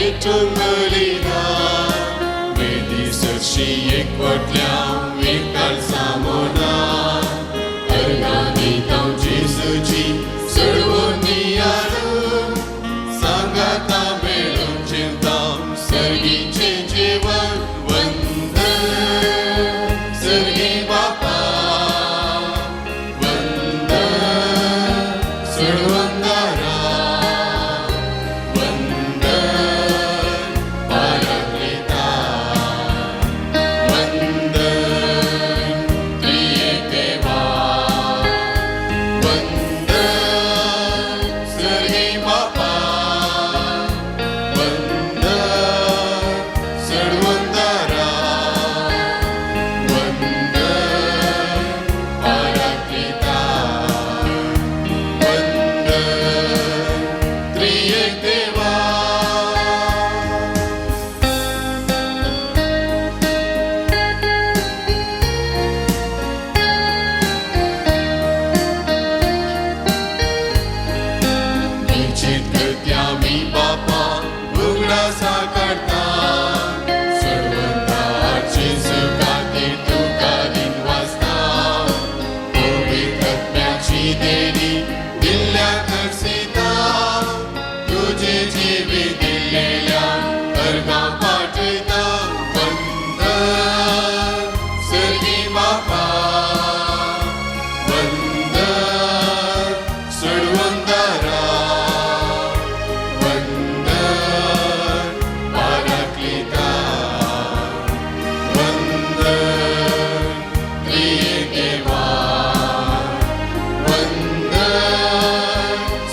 भेटून बलिदान वेदी सरशी एकवटल्या विकल सामोना अर्गां दिता जेजूची चडवून नियाळून सांगाता मेळून चिंता सर्गीचें जेवण. वंदन सर्गी बापा, वंदन चडवंदारा, वंदन पाराक्लिता, वंदन त्रिएक देवा, वंदन सर्गी बापा, वंदन चडवंदारा, वंदन पाराक्लिता, वंदन त्रिएक देवा. निश्चित कृत्या मी बापा उगडासा करता, सर्वंताचे सुखातीर तुका दिनवासता, पवित्र आत्म्याची देणी दिल्ल्या खर्सिता, तुझे जिवीत दिल्लेल्या अर्गां पाठयता. वंदन सर्गी बापा, वंदन चडवंदारा, वंदन पाराक्लिता, वंदन त्रिएक देवा, वंदन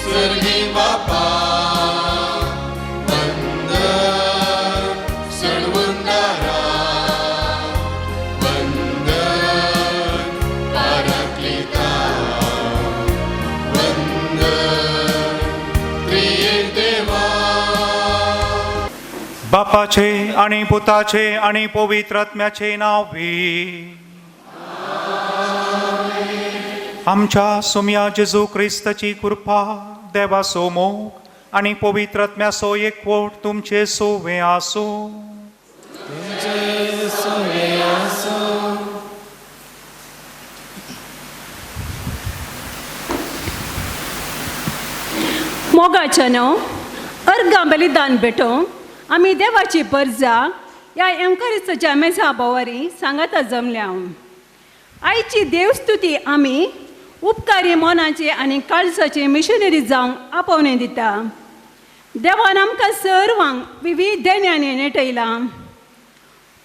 सर्गी बापा, वंदन चडवंदारा, वंदन पाराक्लिता, वंदन त्रिएक देवा. बापाचे आणि पुताचे आणि पवित्र आत्म्याचे नाव. आमच्या सोम्या जेजू क्रिस्ताची कृपा, देवाचो मोग आणि पवित्र आत्म्याचो एकवट तुमचे सोवे आसूं. तुमचे सोवे आसूं. मोगाच्या न्हू अर्गां बलिदान भेटोवंक आमी देवाची परजा ह्या एंकरिस्ताच्या मेजा बोवारी सांगाता जमल्या. आयची देवस्तुती आमी उपकारी मनाचे आनी काळजाचे मिशनरी जावंक आपोवणें दिता. देवान आमकां सर्वांक विवीध देण्यांनी नेटयलां.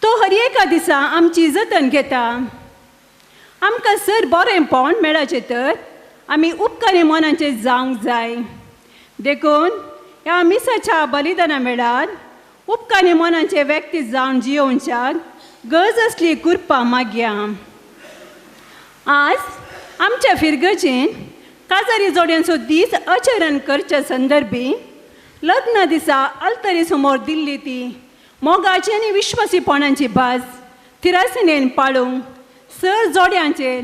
तो हर एका दिसा आमची जतन घेता. आमकां सर बरेंपण मेळाचें तर आमी उपकारी मनाचे जावंक जाय. देखून ह्या मिसाच्या बलिदाना वेळार उपकारी मनाचे व्यक्ती जावन जियोवच्याक गरज आसली कृपा मागया. आज आमच्या फिरगजेन काजारी जोड्यांचो दीस आचरण करच्या संदर्भी लग्न दिसा अल्तरी समोर दिल्ली ती मोगाची आनी विश्वासीपणाची भास थिरासणेन पाळूंक सर जोड्यांचेर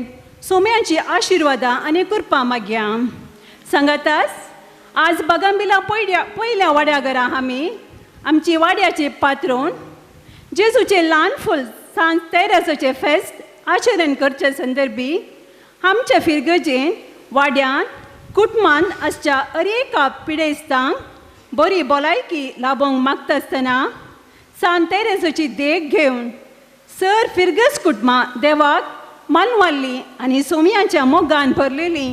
सोम्याची आशिर्वादां आनी कृपा मागया. सांगातास आज बागांबिला पयल्या पयल्या वाड्या घरा आमी आमची वाड्याची पात्रोन जेजूचें ल्हान फूल सांज तेरासाचें फेस्त आचरण करचे संदर्भी आमच्या फिरगजेन वाड्यान कुटुंबान आसच्या अरेका पिडेस्तांक बरी भलायकी लाभोवंक मागता आसतना सांत तेरेसाची देख घेवन सर फिरगज कुटुंबां देवाक मानवाल्ली आनी सोमयाच्या मोगान भरलेली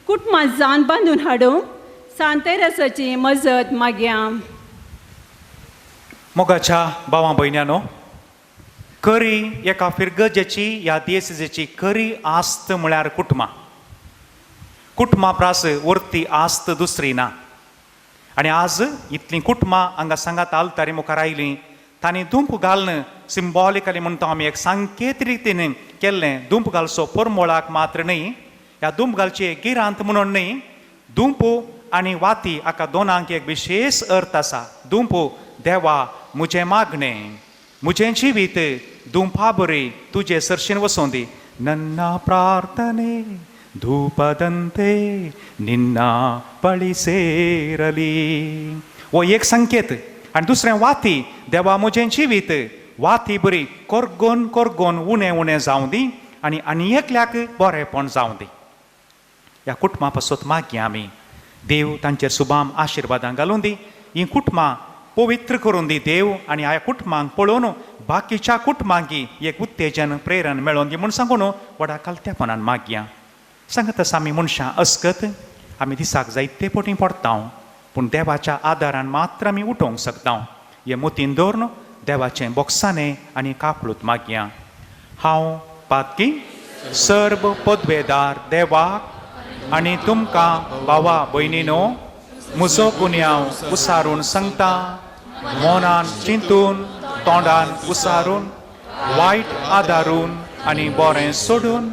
कुटुंबां जावन बांदून हाडूंक सांत तेरेसाची मजत मागया. मोगाच्या भावां भयण्यानो, खरी एका फिरगजेची ह्या देसेची खरी आस्त म्हळ्यार कुटुंबां. कुटुंबा प्रास वरती आस्त दुसरी ना. आनी आज इतलीं कुटुंबां हांगा सांगात आलतारी मुखार आयलीं. तांणी दुंप घालून सिंबॉलिकली म्हणटा आमी एक सांकेत रितीन केल्लें. दुंप घालचो परमोळाक मात्र न्हय, ह्या दुंप घालचे गिरांत म्हणून न्हय. दुंप आनी वाती हाका दोनांक एक विशेश अर्थ आसा. दुंप देवा म्हजें मागणें, म्हजें जिवीत दुंपा बरी तुजे सरशीन वसों दी. ನನ್ನ ಪ್ರಾರ್ಥನೆ ಧೂಪದಂತೆ ನಿನ್ನ ಬಳಿ ಸೇರಲಿ. हो एक संकेत. आनी दुसरें वाती, देवा म्हजें जिवीत वाती बरी कोरगोन कोरगोन उणें उणें जावं दी आनी आनी एकल्याक बरेंपण जावं दी. ह्या कुटुंबा पासत मागया आमी, देव तांचेर सुबाम आशिर्वादां घालूं दी, हीं कुटुंबां पवित्र करून दी देव, आनी ह्या कुटुंबांक पळोवन बाकीच्या कुटुंबांकी एक उत्तेजन प्रेरण मेळोवन दी म्हूण सांगून व्हडा कालत्यापणान मागया. सांगत आसा आमी मनशां अस्कत आमी दिसाक जायते पटी पडटा, पूण देवाच्या आदारान मात्र आमी उठोवंक शकता. हे मोतीन दवरून देवाचें बोक्साणें आनी काकळूत मागया. हांव पातकी सर्व पदवेदार देवाक आनी तुमकां भावा भयणीनो म्हजो गुन्यांव उसारून सांगता, मनान चिंतून तोंडान उसारून वायट आदारून आनी बरें सोडून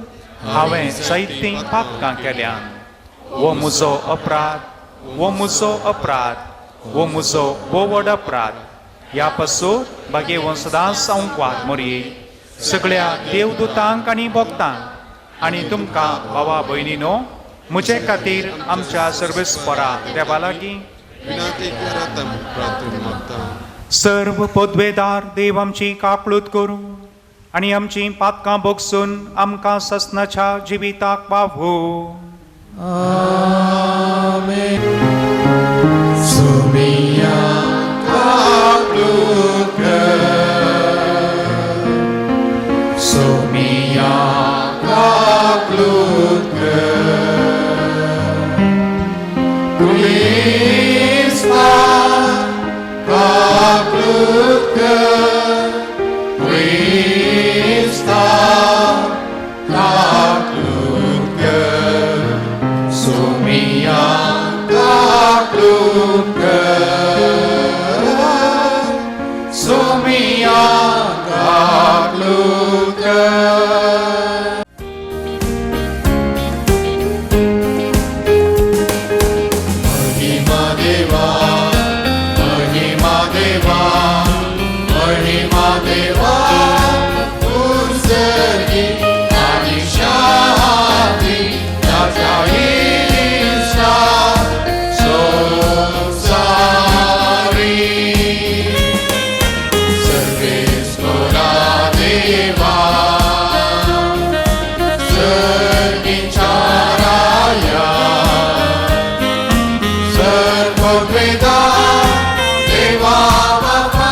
हांवें जायतीं पातकां केल्यान. हो म्हजो अपराध, हो म्हजो अपराध, हो म्हजो बोवड अपराध. ह्या पासून बागेवन सदांच संकवाद मोरये सगळ्या देवदूतांक आनी भक्तांक आनी तुमकां भावा भयणीनो म्हजे खातीर आमच्या सर्वेस्परा देवा लागीं विनंती करात आमी प्रार्थना मागता. सर्व पदवेदार देव आमची काकळूत करूं आनी आमची पातकां भोगसून आमकां ससनाच्या जिविताक पावो. सुमिया काकलूत कर, सुमिया काकलूत कर, क्रिस्ता काकलूत कर, क्रिस्ता काकलूत कर, सुमिया काकलूत कर, सुमिया काकलूत कर. महिमा देवा, महिमा देवा, महिमा देवा, उर्सगी आणि शांती ताच्या इश्टा संसारी. सर्वेस्परा देवा, सर्गीच्या राया, सर्ववेदा देवा बापा,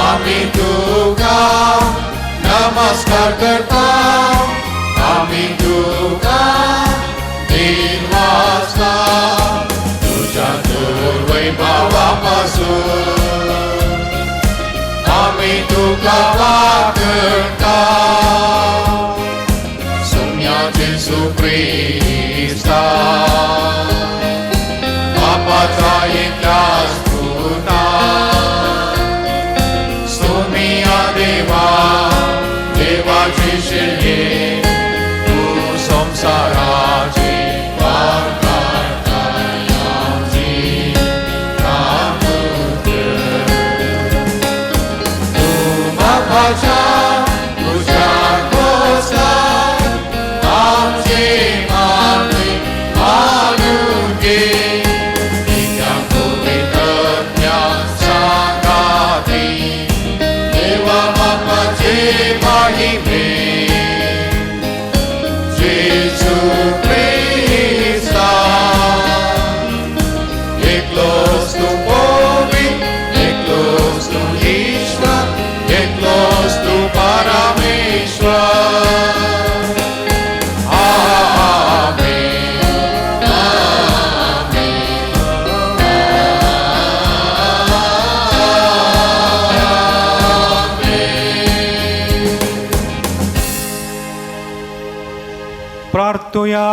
आम्ही तुका नमस्कार करता, आम्ही तुका दिन वाजता, तुझ्या दुर्वैभवापासून आम्ही तुका वाकडता. सुम्या जेसू क्रिस्ता, बापाचा एकलाच पुता, सोमिया देवा, देवाची शिल्ये, तू संसाराची पार काडताय आमची काकूत कर. तू बापाच्या तुझ्या कोसात आमची मागणी मानून घे. एका पवित्रत्या सांगाती देवा बापाचे महिमे, जेजू क्रिस्ता, एकलोच तूं पवित्र, एकलोच तूं ईश्वर, एकलोच तूं परमेश्वर. आमेन, आमेन, आमेन. प्रार्थुया.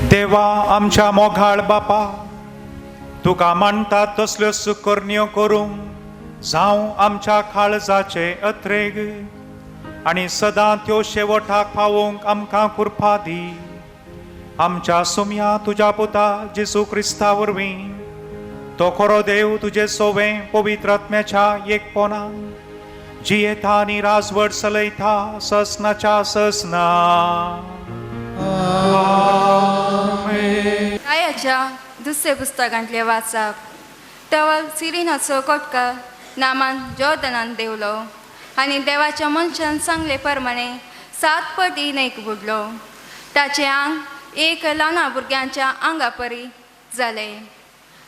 देवा आमच्या मोगाळ बापा, तुका मानता तसल्यो सुकरण्यो करूंक जावं आमच्या काळजाचे अत्रेग आनी सदां त्यो शेवटाक पावोवंक आमकां कृपा दी. आमच्या सुमया तुज्या पुता जेजू क्रिस्ता वरवीं, तो खरो देव तुजे सोवें पवित्र आत्म्याच्या एकपणान जियेता आनी राजवट चलयता ससनाच्या ससना. रायाच्या दुसऱ्या पुस्तकांतले वाचप. तवल सिरिनाचो कोटकार नामान जॉर्दनान देवलो आनी देवाच्या मनशान सांगले प्रमाणे 7 पटी न्हंयक बुडलो. ताचें आंग एक ल्हाना भुरग्यांच्या आंगा परी जालें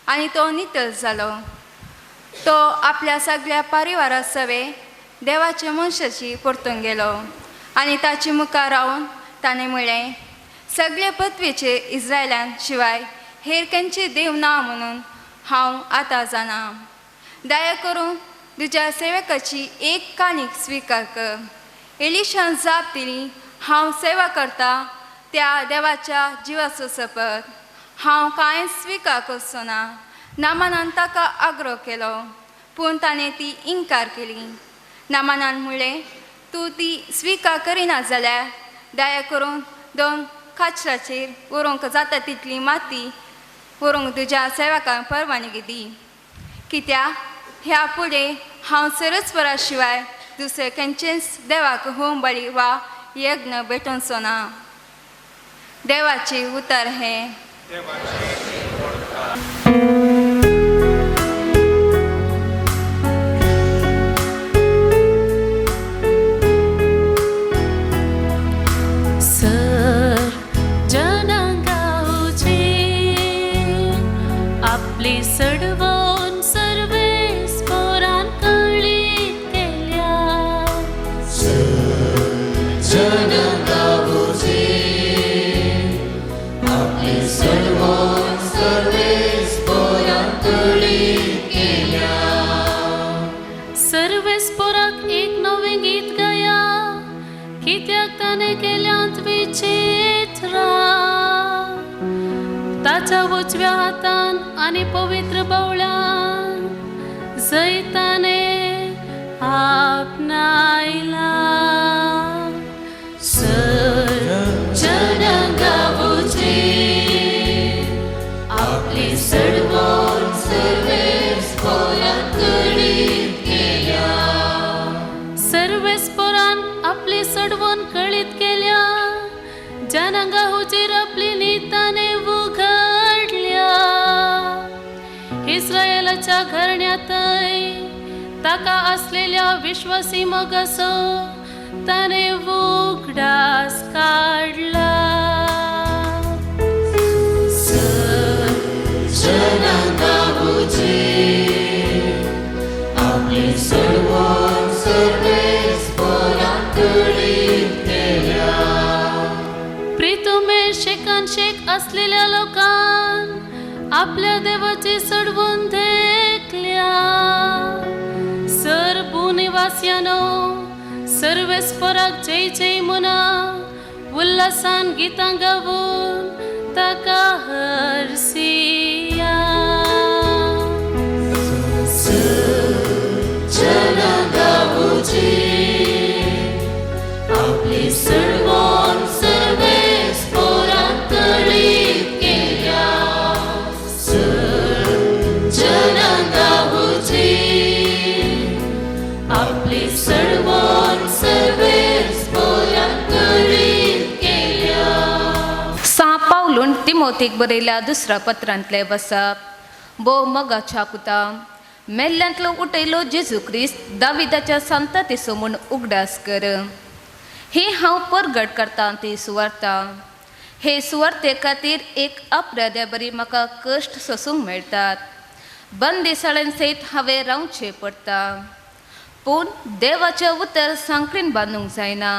आनी तो नितळ जालो. तो आपल्या सगळ्या परिवारा सवे देवाच्या मनशाची परतून गेलो आनी ताचे मुखार रावन ताणें म्हळें, सगळे पृथ्वीचे इस्रायलान शिवाय हेर खंयचे देव ना म्हणून हांव आतां जाणा. दया करून तुज्या सेवकाची एक काणीक स्विकार कर. एलिशान जाप दिली, हांव सेवा करता त्या देवाच्या जिवाचो सपत, हांव कांय स्विकार करचो ना. नामानान ताका आग्रो केलो, पूण ताणें ती इन्कार केली. नामानान म्हणलें, तूं ती स्विकार करिना जाल्यार दया करून 2 खाचराचेर व्हरूंक जाता तितली माती व्हरूंक तुज्या सेवकांक परवानगी दी. कित्याक ह्या फुडें हांव सरस्वरा शिवाय दुसरे खंयचेच देवाक होम बळी वा यज्ञ भेटोवचो ना. देवाचे उतर हें. सर जनांगावची आपली सडवून सर्वेस पोरान कळीत केल्या. जनगावची आपली सडवून सर्वेस पोरां कळीत केल्या. सर्वेस पोराक एक नवें गीत गाया, कित्याक ताणें केल्यांत विचित्रा. ताच्या उजव्या हातान आनी पवित्र बावळ्यान जैताने आपणायला. सर जनगावची आपली सडवून सर्वेस पोरां कळीत केल्या. सर्वेस पोरान आपली सडवून कळीत केल्या. जनांगा हुजीर आपली नीताने उघडल्या. इस्रायलाच्या घरण्यातय ताका असलेल्या विश्वासी मोगाचो ताणे उगडास काडला. जनगावची आपली सडवून सर्वेस पोरां कळीत केल्या. प्रितुमे शेकान शेक असलेल्या लोकान आपल्या देवाची सडवून देखल्या. सर भूनिवासियानो सर्वेस पोराक जय जय मुना उल्हासान गितां गावून ताका हरसिया. जनगावची आपली सडवून सर्वेस पोरां कळीत केल्या. जनगावची आपली सडवून सर्वेस पोरां कळीत केल्या. सां पावलून तिमोतीक बरयल्या दुसऱ्या पत्रांतले बसप. भोव मोगाच्या पुता, मेल्ल्यांतलो उठयलो जेजू क्रिस्त दाविदाच्या संततीचो म्हूण उगडास कर. ही हांव परगट करता ती सुवार्ता. हे सुवार्ते खातीर एक अपराध्या बरी म्हाका कश्ट सोसूंक मेळटात. बंदिसाळ्यान सयत हांवें रावचें पडटा, पूण देवाचें उतर सांकळीन बांदूंक जायना.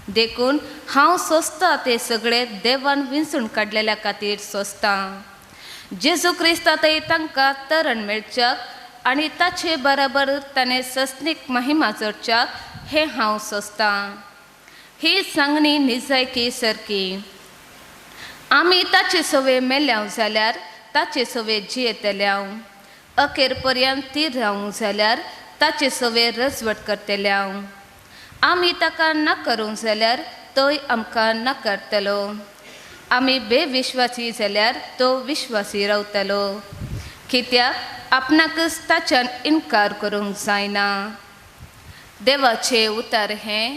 देखून हांव सोंसता तें सगळें देवान विंचून काडलेल्या खातीर सोंसता. जेजू क्रिस्तांतय तांकां तरण मेळच्याक आनी ताचे बराबर ताणें सस्नीक महिमा जोडच्याक हें हांव सोंसतां. ही सांगणी निजायकी सारकी. आमी ताचे सवे मेल्याव जाल्यार ताचे सवे जियेतल्याव, अखेर पर्यंत तीर रावूंक जाल्यार ताचे सवे रजवट करतल्याव. आमी ताका ना करूंक जाल्यार तोय आमकां नाकारतलो. आमी बेविश्वासी जाल्यार तो विश्वासी रावतलो, कित्याक आपणाकच ताच्यान इनकार करूंक जायना. देवाचें उतर हें.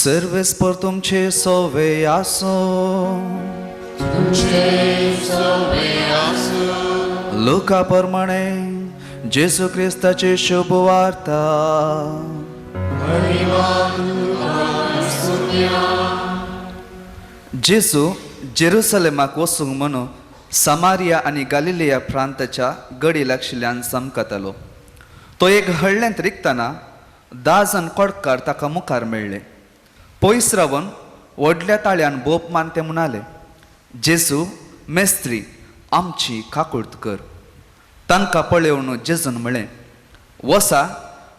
सर्वेस्पर तुमचे सोवे आसूं. लुका प्रमाणे जेजू क्रिस्ताची शुभ वार्ता. जेजू जेरुसलेमाक वचूंक म्हणून समारिया आनी गालिलिया प्रांताच्या गडी लागशिल्ल्यान चमकतालो. तो एक हळ्ळेंत रिगतना 10 जाण कोडकार ताका मुखार मेळ्ळे. पयस रावन व्हडल्या ताळ्यान बोप मान ते म्हणाले, जेजू मेस्त्री, आमची काकूर्त कर. तांकां पळोवन जेजून म्हळें, वसा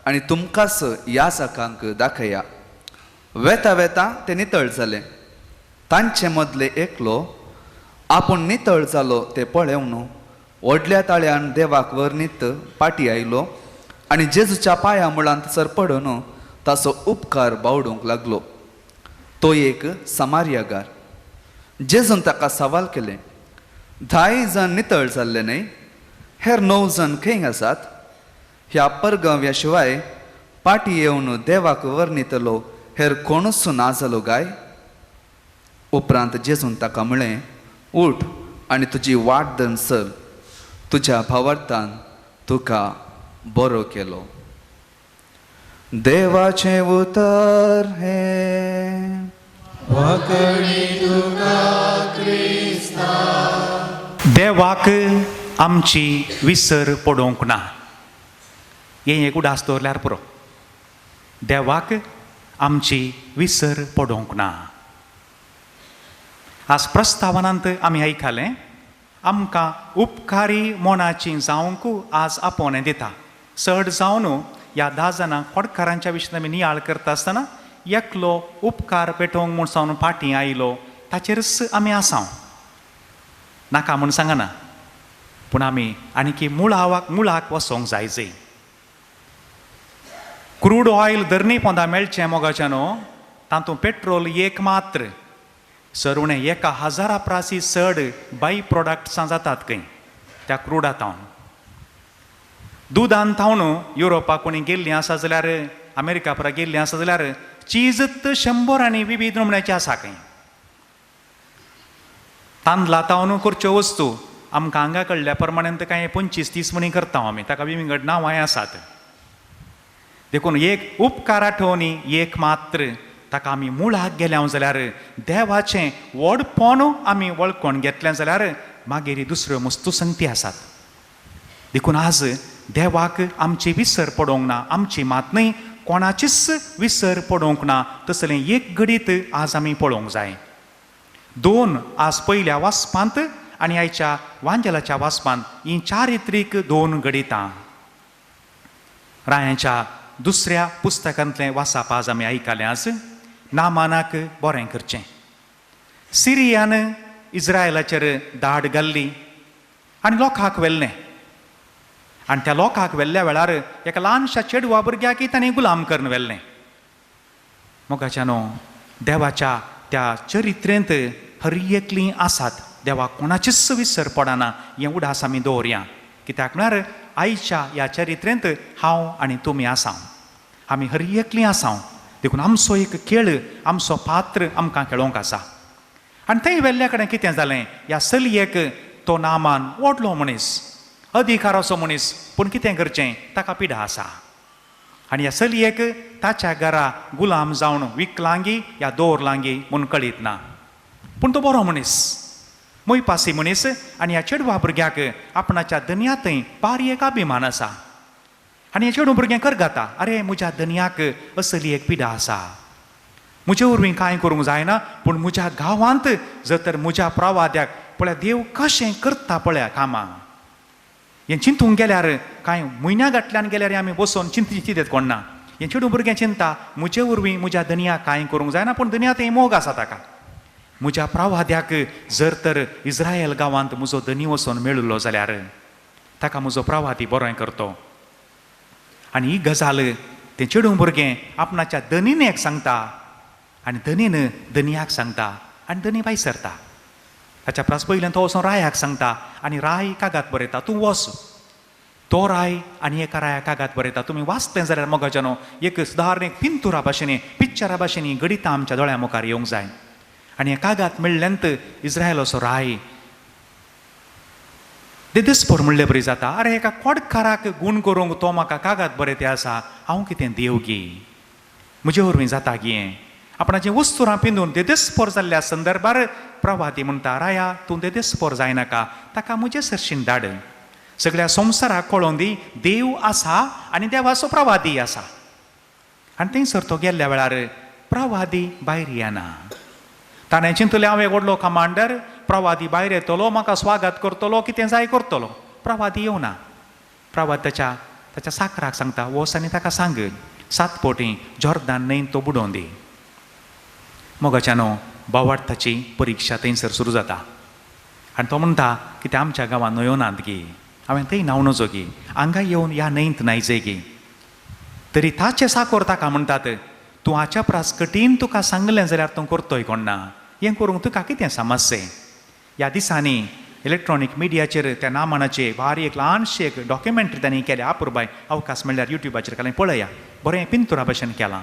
आनी तुमकांच ह्या जाकांक दाखया. वेता वेता ते नितळ जाले. तांचे मदले एकलो आपूण नितळ जालो ते पळोवन व्हडल्या ताळ्यान देवाक वर्णीत पाटी आयलो आनी जेजूच्या पांया मुळांत सरपडून ताचो उपकार बावडूंक लागलो. तो एक समारियागार. जेजून ताका सवाल केलें, 10 जाण नितळ जाल्ले न्हय, हेर 9 जाण खंय आसात? ह्या परगांव्या शिवाय पाटी येवन देवाक वर्णितलो हेर कोणूच ना जालो गाय? उपरांत जेजून ताका म्हळें, उठ आनी तुजी वाट धरून चल, तुज्या भावार्थान तुका बरो केलो. देवाचें उतर हें. देवाक आमची विसर पडोवंक ना हें एक उडास दवरल्यार पुरो. देवाक आमची विसर पडोवंक ना. आज प्रस्तावनांत आमी आयकलें, आमकां उपकारी मोनाची जावंक आज आपोवणें दिता. चड जावन ह्या 10 जाणां खोडकारांच्या विशीं आमी नियाळ करता आसतना एकलो उपकार पेटोवंक म्हूण सावन फाटीं आयलो ताचेरच आमी आसाव. नाका म्हूण सांगना, पूण आमी आनीकी मुळाक वचोंक जाय. जय क्रूड ऑयल धरणी पोंदा मेळचें मोगाचें न्हू, तातूंत पेट्रोल एक मात्र सर उणें 1000 प्रासी चड बाय प्रोडक्ट्सां जातात खंय त्या क्रुडा थावन. दुदान थावन युरोपाक कोणी गेल्लीं आसा जाल्यार, अमेरिका परा गेल्लीं आसा जाल्यार चीजत 100 आनी विविध नमुन्याची आसा खंय. तांदळा थावन करच्यो वस्तू आमकां हांगा कळ्ळ्या प्रमाणे कांय 25-30 म्हणी करता आमी, ताका विंगड नांवांय आसात. देखून एक उपकार आठवणी एक मात्र ताका आमी मुळाक गेल्या जाल्यार देवाचें व्हडपण आमी वळखून घेतलें जाल्यार मागीर दुसऱ्यो वस्तू संगती आसात. देखून आज देवाक आमची विसर पडोवंक ना, आमची मात न्हय कोणाचीच विसर पडोवंक ना तसलें एक घडीत आज आमी पळोवंक जाय. 2 आज पयल्या वाचपांत आनी आयच्या वांजेलाच्या वाचपांत हीं चारित्रीक 2 घडितां. रायांच्या दुसऱ्या पुस्तकांतलें वाचप आज आमी आयकलें. आज नामानाक बरें करचें. सिरियान इस्रायलाचेर दाड घाल्ली आनी लोकांक व्हेल्लें आनी त्या लोकांक व्हेल्ल्या वेळार एका ल्हानशा चेडवा भुरग्याक तांणी गुलाम करून व्हेल्लें. मोगाच्या न्हू, देवाच्या त्या चरित्रेंत हर एकलीं आसात. देवाक कोणाचीच विसर पडना हें उडास आमी दवरया. कित्याक म्हळ्यार आयच्या ह्या चरित्रेंत हांव आनी तुमी आसा, आमी हर एकलीं आसा. देखून आमचो एक खेळ, आमचो पात्र आमकां खेळोवंक आसा. आनी थंय व्हेल्ल्या कडेन कितें जालें, ह्या चलयेक तो नामान व्हडलो मनीस, अधिकाराचो मनीस, पूण कितें करचें, ताका पिडा आसा. आनी ह्या चलयेक ताच्या घरा गुलाम जावन विकलांगी या दवरलांगी म्हूण कळीत ना, पूण तो बरो मनीस, मोयपासी मनीस. आनी ह्या चेडवा भुरग्याक आपणाच्या धनया थंय पार एक अभिमान आसा. आनी हें चेडूं भुरगें करगाता, अरे म्हज्या धनयाक असली एक पिडा आसा, म्हजे वरवीं कांय करूंक जायना, पूण म्हज्या गांवांत जर तर म्हज्या प्रवाद्याक पळया देव कशें करता पळया कामां. हें चिंतूंक गेल्यार कांय म्हयन्या गांठल्यान गेल्यार आमी बसोन चिंतत कोण ना. हें चेडूं भुरगें चिंता म्हजे वरवीं म्हज्या धनयाक कांय करूंक जायना, पूण धनया थंय मोग आसा ताका. म्हज्या प्रवाद्याक जर तर इस्रायल गांवांत म्हजो धनी वचोन मेळिल्लो जाल्यार ताका म्हजो प्रवादी बरोय करतो. आनी ही गजाल तें चेडूं भुरगें आपणाच्या धनीनेक सांगता आनी धनीन धनयाक सांगता आनी धनी भायर सरता. ताच्या प्रास पयल्यान तो वचोन रायाक सांगता आनी राय कागाद बरयता, तूं वच तो राय आनी एका राया कागाद बरयता. तुमी वाचलें जाल्यार मोगाच्यानो एक सुदारण एक पिंतुरा भाशेन पिक्चरा भाशेन घडितां आमच्या दोळ्या मुखार येवंक जाय. आनी हें कागाद मेळ्ळ्यांत इस्रायलाचो राय देदेस्पोर म्हणले बरी जाता. आरे एका कोडकाराक गूण करूंक तो म्हाका कागाद बरयते आसा, हांव कितें देव गी, म्हजे वरवीं जाता गी हें. आपणाचें वस्तुरां पिंदून देदेस्पोर जाल्ल्या संदर्भार प्रवादी म्हणटा, राया तूं देदेस्पोर जायनाका, ताका म्हजे सरशीन धाड, सगळ्या संवसाराक कळोवन दी देव आसा आनी देवाचो प्रवादी आसा. आनी थंयसर तो गेल्ल्या वेळार प्रवादी भायर येना. ताणें चिंतलें हांव एक व्हडलो कमांडर, प्रवादी भायर येतलो, म्हाका स्वागत करतलो, कितें जाय करतलो. प्रवादी येवना. प्रवाद ताच्या ताच्या साकराक सांगता, वच आनी ताका सांग 7 पटी जॉर्दान न्हंयेंत तो बुडोवन दी. मोगाच्यानो बावार्थाची परिक्षा थंयसर सुरू जाता. आनी तो म्हणटा कितें आमच्या गांवांत न्हंयो नात गी, हांवें थंय न्हांवूं नजो गी, हांगा येवन ह्या न्हंयेंत न्हायचे गी. तरी ताचे साकोर ताका म्हणटात, तूं हाच्या प्रास कठीण तुका सांगलें जाल्यार तूं करतोय कोण ना, हें करूंक तुका कितें समस्ये. ह्या दिसांनी इलेक्ट्रॉनीक मिडियाचेर त्या नामानाचे भारी एक ल्हानशी एक डॉक्युमेंट्री तांणी केल्या, अपुरबाय अवकाश म्हणल्यार युट्यूबाचेर घालून पळया, बरें पिंतुरा भशेन केलां.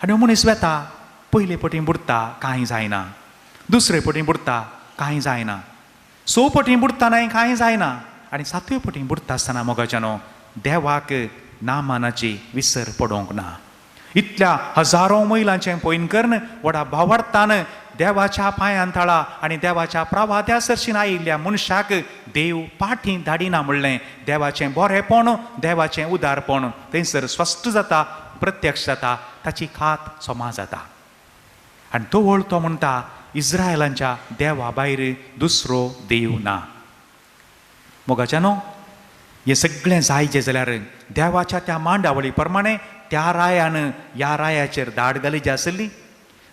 आनी हो मनीस वेता, पयले पटी बुडटा कांय जायना, दुसरे पटी बुडटा कांय जायना, 6 पटी बुडटा कांय जायना, आनी 7वे पटी बुडटा आसतना मोगाच्यानो देवाक नामानाची विसर पडोवंक ना. इतल्या हजारो मैलांचें पयन करून व्हडा भावार्थान देवाच्या पांयान तळा आनी देवाच्या प्रवाद्या सरशीन आयिल्ल्या मनशाक देव पाठी धाडिना म्हणलें देवाचें बरेंपण, देवाचें उदारपण थंयसर स्पश्ट जाता, प्रत्यक्ष जाता, ताची खात सोमा जाता. आनी तवळ तो म्हणटा इस्रायलांच्या देवा भायर दुसरो देव ना. मोगाच्यानो हें सगळें जायचें जाल्यार देवाच्या त्या मांडावळी प्रमाणे त्या रायान ह्या रायाचेर दाड घाली जी आसली,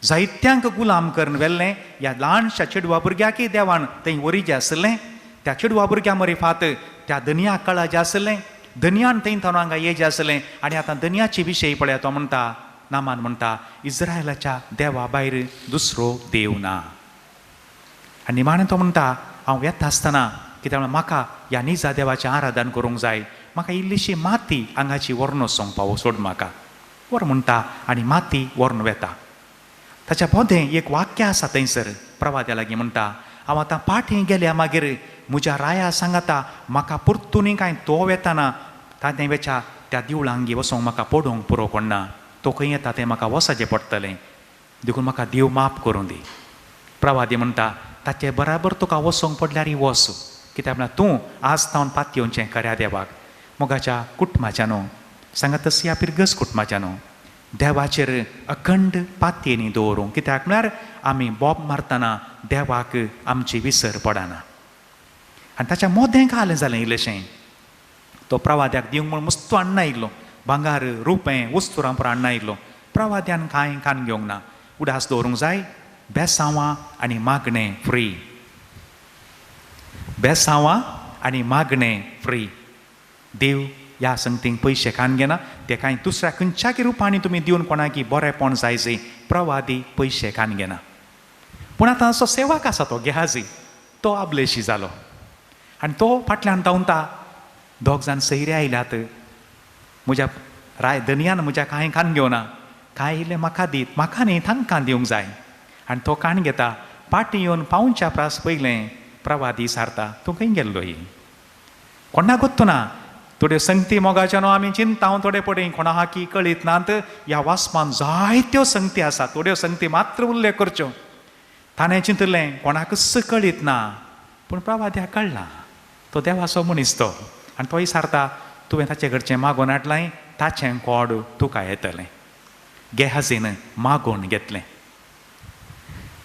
जायत्यांक गुलाम करून व्हेल्लें. ह्या ल्हानशा चेडवा भुरग्याकय देवान थंय वरी जें आसलें, त्या चेडवा भुरग्या मरिफात त्या धनया कळा जें आसलें, धनयान थंय थावन हांगा ये जें आसलें. आनी आतां धनयाची विशय पळया, तो म्हणटा, नामान म्हणटा इस्रायलाच्या देवा भायर दुसरो देव ना. आनी निमाणें तो म्हणटा हांव येता आसतना कित्याक म्हळ्यार म्हाका ह्या निजा देवाचें आराधन करूंक जाय, म्हाका इल्लीशी माती हांगाची व्हरून वचोंक पावो, सोड म्हाका व्हर म्हणटा. आनी माती व्हरून वेता. ताच्या बोदें एक वाक्य आसा थंयसर प्रवाद्या लागीं म्हणटा, हांव आतां पाठी गेल्या मागीर म्हज्या राया सांगाता म्हाका परतूनय कांय तो वेताना ताणें वेच्या त्या दिवळांगी वचोंक म्हाका पडोवंक पुरो कोण ना, तो खंय येता तें म्हाका वचचें पडटलें, देखून म्हाका देव माफ करूं दी. प्रवादी म्हणटा ताचे बराबर तुका वचोंक पडल्यार वच, कित्याक म्हळ्यार तूं आज तावन पातयेवचें खऱ्या देवाक. मोगाच्या कुटुंबाच्या न्हू सांगा तशी पिरगस कुटुंबाच्या न्हू देवाचेर अखंड पातयेनी दवरूंक, कित्याक म्हळ्यार आमी बोब मारतना देवाक आमची विसर पडना. आनी ताच्या मोदें घालें जालें इल्लेशें, तो प्रवाद्याक दिवंक म्हूण मुस्तू हाडना आयिल्लो, भांगार रुपें वस्तुरां पुरो हाडना आयिल्लो. प्रवाद्यान कांय कान घेवंक ना. उडास दवरूंक जाय बेसांवां आनी मागणें फ्री, बेसांवां आनी मागणें फ्री. देव ह्या संगतींक पयशे कान घेना, ते कांय दुसऱ्या खंयच्याकी रुपांनी तुमी दिवन कोणाकी बरेंपण जाय जे प्रवादी पयशे कान घेना. पूण आतां असो सेवक आसा तो गेहाजी, तो आबलेशी जालो आनी तो फाटल्यान धांवता. दोग जाण सैरे आयल्यात, म्हज्या राय धनयान म्हज्या कांय कान घेवना, कांय इल्लें म्हाका दीत, म्हाका न्ही तांकां दिवंक जाय. आनी तो कान घेता. पाटी येवन पावच्या प्रास पयलें प्रवादी सारता, तूं खंय गेल्लो ही कोणाक गोत्तू ना. थोड्यो संगती मोगाच्या न्हू आमी चिंता थोडे पडे कोणा हाकी कळीत नात. ह्या वासमान जायत्यो संगती आसा, थोड्यो संगती मात्र उल्लेख करच्यो. ताणें चिंतलें कोणाकच कळीत ना, पूण प्रवाद्याक कळ्ळां, तो देवाचो मनीस तो. आनी तोय सारता तुवें ताचे कडचें मागोवन हाडलें, ताचें कोड तुका येतलें. गेहाजीन मागोवन घेतलें.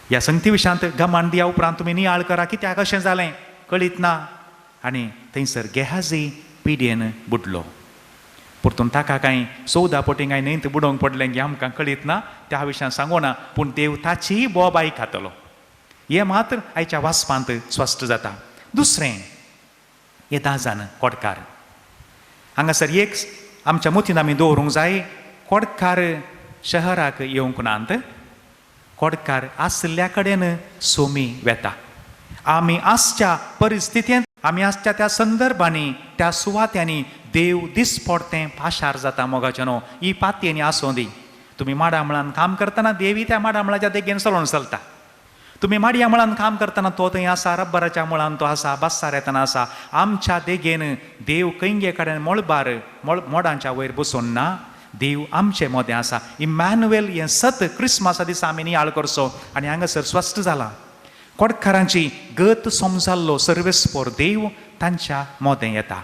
ह्या संगती विशयांत गमान दिया उपरांत तुमी नियाळ करा कित्याक अशें जालें कळीत ना. आनी थंयसर गेहाजी पिडयेन बुडलो. परतून ताका कांय 14 पटी कांय न्हंयत बुडोवंक पडलें की आमकां कळीत ना, त्या विशयान सांगू ना, पूण देव ताचीय बोब आयकतलो हें मात्र आयच्या वाचपांत स्पश्ट जाता. दुसरें हे 10 जाण कोडकार हांगासर एक आमच्या मतीन आमी दवरूंक जाय, कोडकार शहराक येवंक नात, कोडकार आशिल्ल्या कडेन सोमी वेता. आमी आसच्या परिस्थितींत आमी आसच्या त्या संदर्भांनी त्या सुवात्यांनी देव दिसपडतें पाशार जाता. मोगाच्यानो, ही पातयेनी आसूं दी. तुमी माडामळान काम करतना देवी त्या माडामळाच्या देगेन चलोवन चलता. तुमी माडया मुळान काम करतना तो थंय आसा, रब्बराच्या मुळान तो आसा, बस्सार येतना आसा. आमच्या देगेन देव कंगे कडेन मळबार मोडांच्या वयर बसून ना, देव आमचे मदें आसा. इमॅन्युएल हें सत क्रिस्मसा दिसा आमी नियाळ करचो आनी हांगासर स्पश्ट जाला. कोडकारांची गत समजाल्लो सर्वेस्पोर देव तांच्या मदें येता.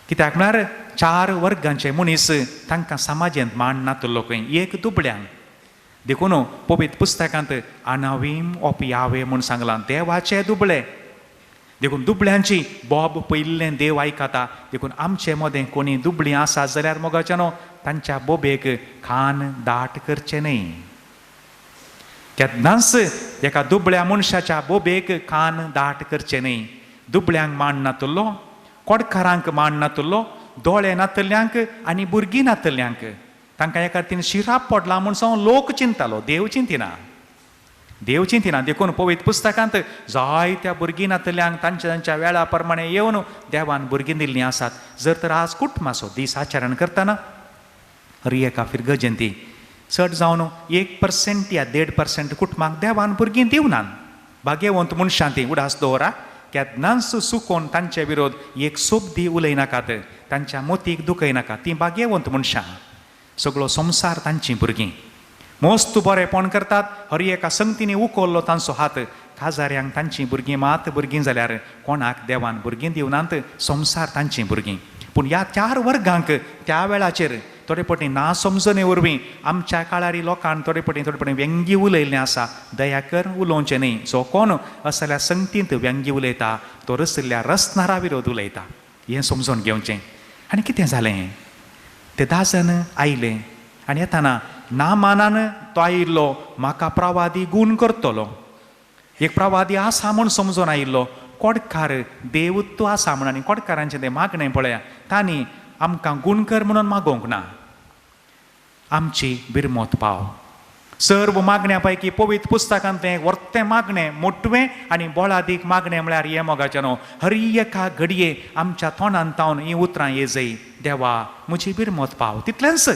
कित्याक म्हळ्यार चार वर्गांचे मनीस तांकां समाजेंत मान नातलो खंय, एक दुबळ्यांक. देखून पवित्र पुस्तकांत अनावीम ऑफ यावे म्हूण सांगलां, देवाचे दुबळे. देखून दुबळ्यांची बोब पयिल्लें देव आयकता. देखून आमचे मदें कोणी दुबळीं आसा जाल्यार मोगाच्यानो तांच्या बोबेक कान दाट करचें न्हय. केन्नाच एका दुबळ्या मनशाच्या बोबेक कान दाट करचें न्हय. दुबळ्यांक मान नातलो, कोडकारांक मान नातलो, दोळे नातल्यांक आनी भुरगीं नातल्यांक. तांकां एका तीन शिराप पडला म्हूण सांग लोक चिंतालो, देव चिंतिना, देव चिंतिना. देखून पवित्र पुस्तकांत जायत्या भुरगीं नातल्यांक तांच्या तांच्या वेळा प्रमाणे येवन देवान भुरगीं दिल्लीं आसात. जर तर आज कुटुंबाचो दीस आचरण करतना हर एका फिरगजंती चड जावन 1% या 1.5% कुटुंबाक देवान भुरगीं दिवनात. भाग्यवंत मनशां ती उडास दवरा, केन्नाच चुकोन तांचे विरोध एक सोबदी उलयनाकात, तांच्या मोतीक दुखयनाका. तीं भाग्यवंत मनशां, सगळो संवसार तांचीं भुरगीं. मस्त बरेंपण करतात, हर एका संगतींनी उखल्लो तांचो हात. काजाऱ्यांक तांचीं भुरगीं मात भुरगीं जाल्यार कोणाक देवान भुरगीं दिवनात, संवसार तांचीं भुरगीं. पूण ह्या चार वर्गांक त्या वेळाचेर थोडे पटी ना समजणे वरवीं आमच्या काळारी लोकांक थोडे पटी थोडे पटी व्यंगी उलयल्लें आसा. दया कर उलोवचें न्हय. जो कोण असल्या संगतींत व्यंगी उलयता तो रसिल्ल्या रसनारा विरोध उलयता, हें समजून घेवचें. आनी कितें जालें, ते 10 जाण आयले आनी येताना नामानान तो आयिल्लो म्हाका प्रवादी गूण करतलो, एक प्रवादी आसा म्हूण समजून आयिल्लो. कोडकार देव तूं आसा म्हूण आनी कोडकारांचें तें मागणें पळया, तांणी आमकां गूण कर म्हणून मागोवंक ना, आमची बिरमोत पाव. सर्व मागण्या पैकी पवित्र पुस्तकांतलें वर्तें मागणें मोटवें आनी बोळादीक मागणें म्हळ्यार हें मोगाचें न्हू. हर एका घडये आमच्या तोंडान तावन हीं उतरां येजय, देवा म्हजी बिरमोत पाव. तितलेंच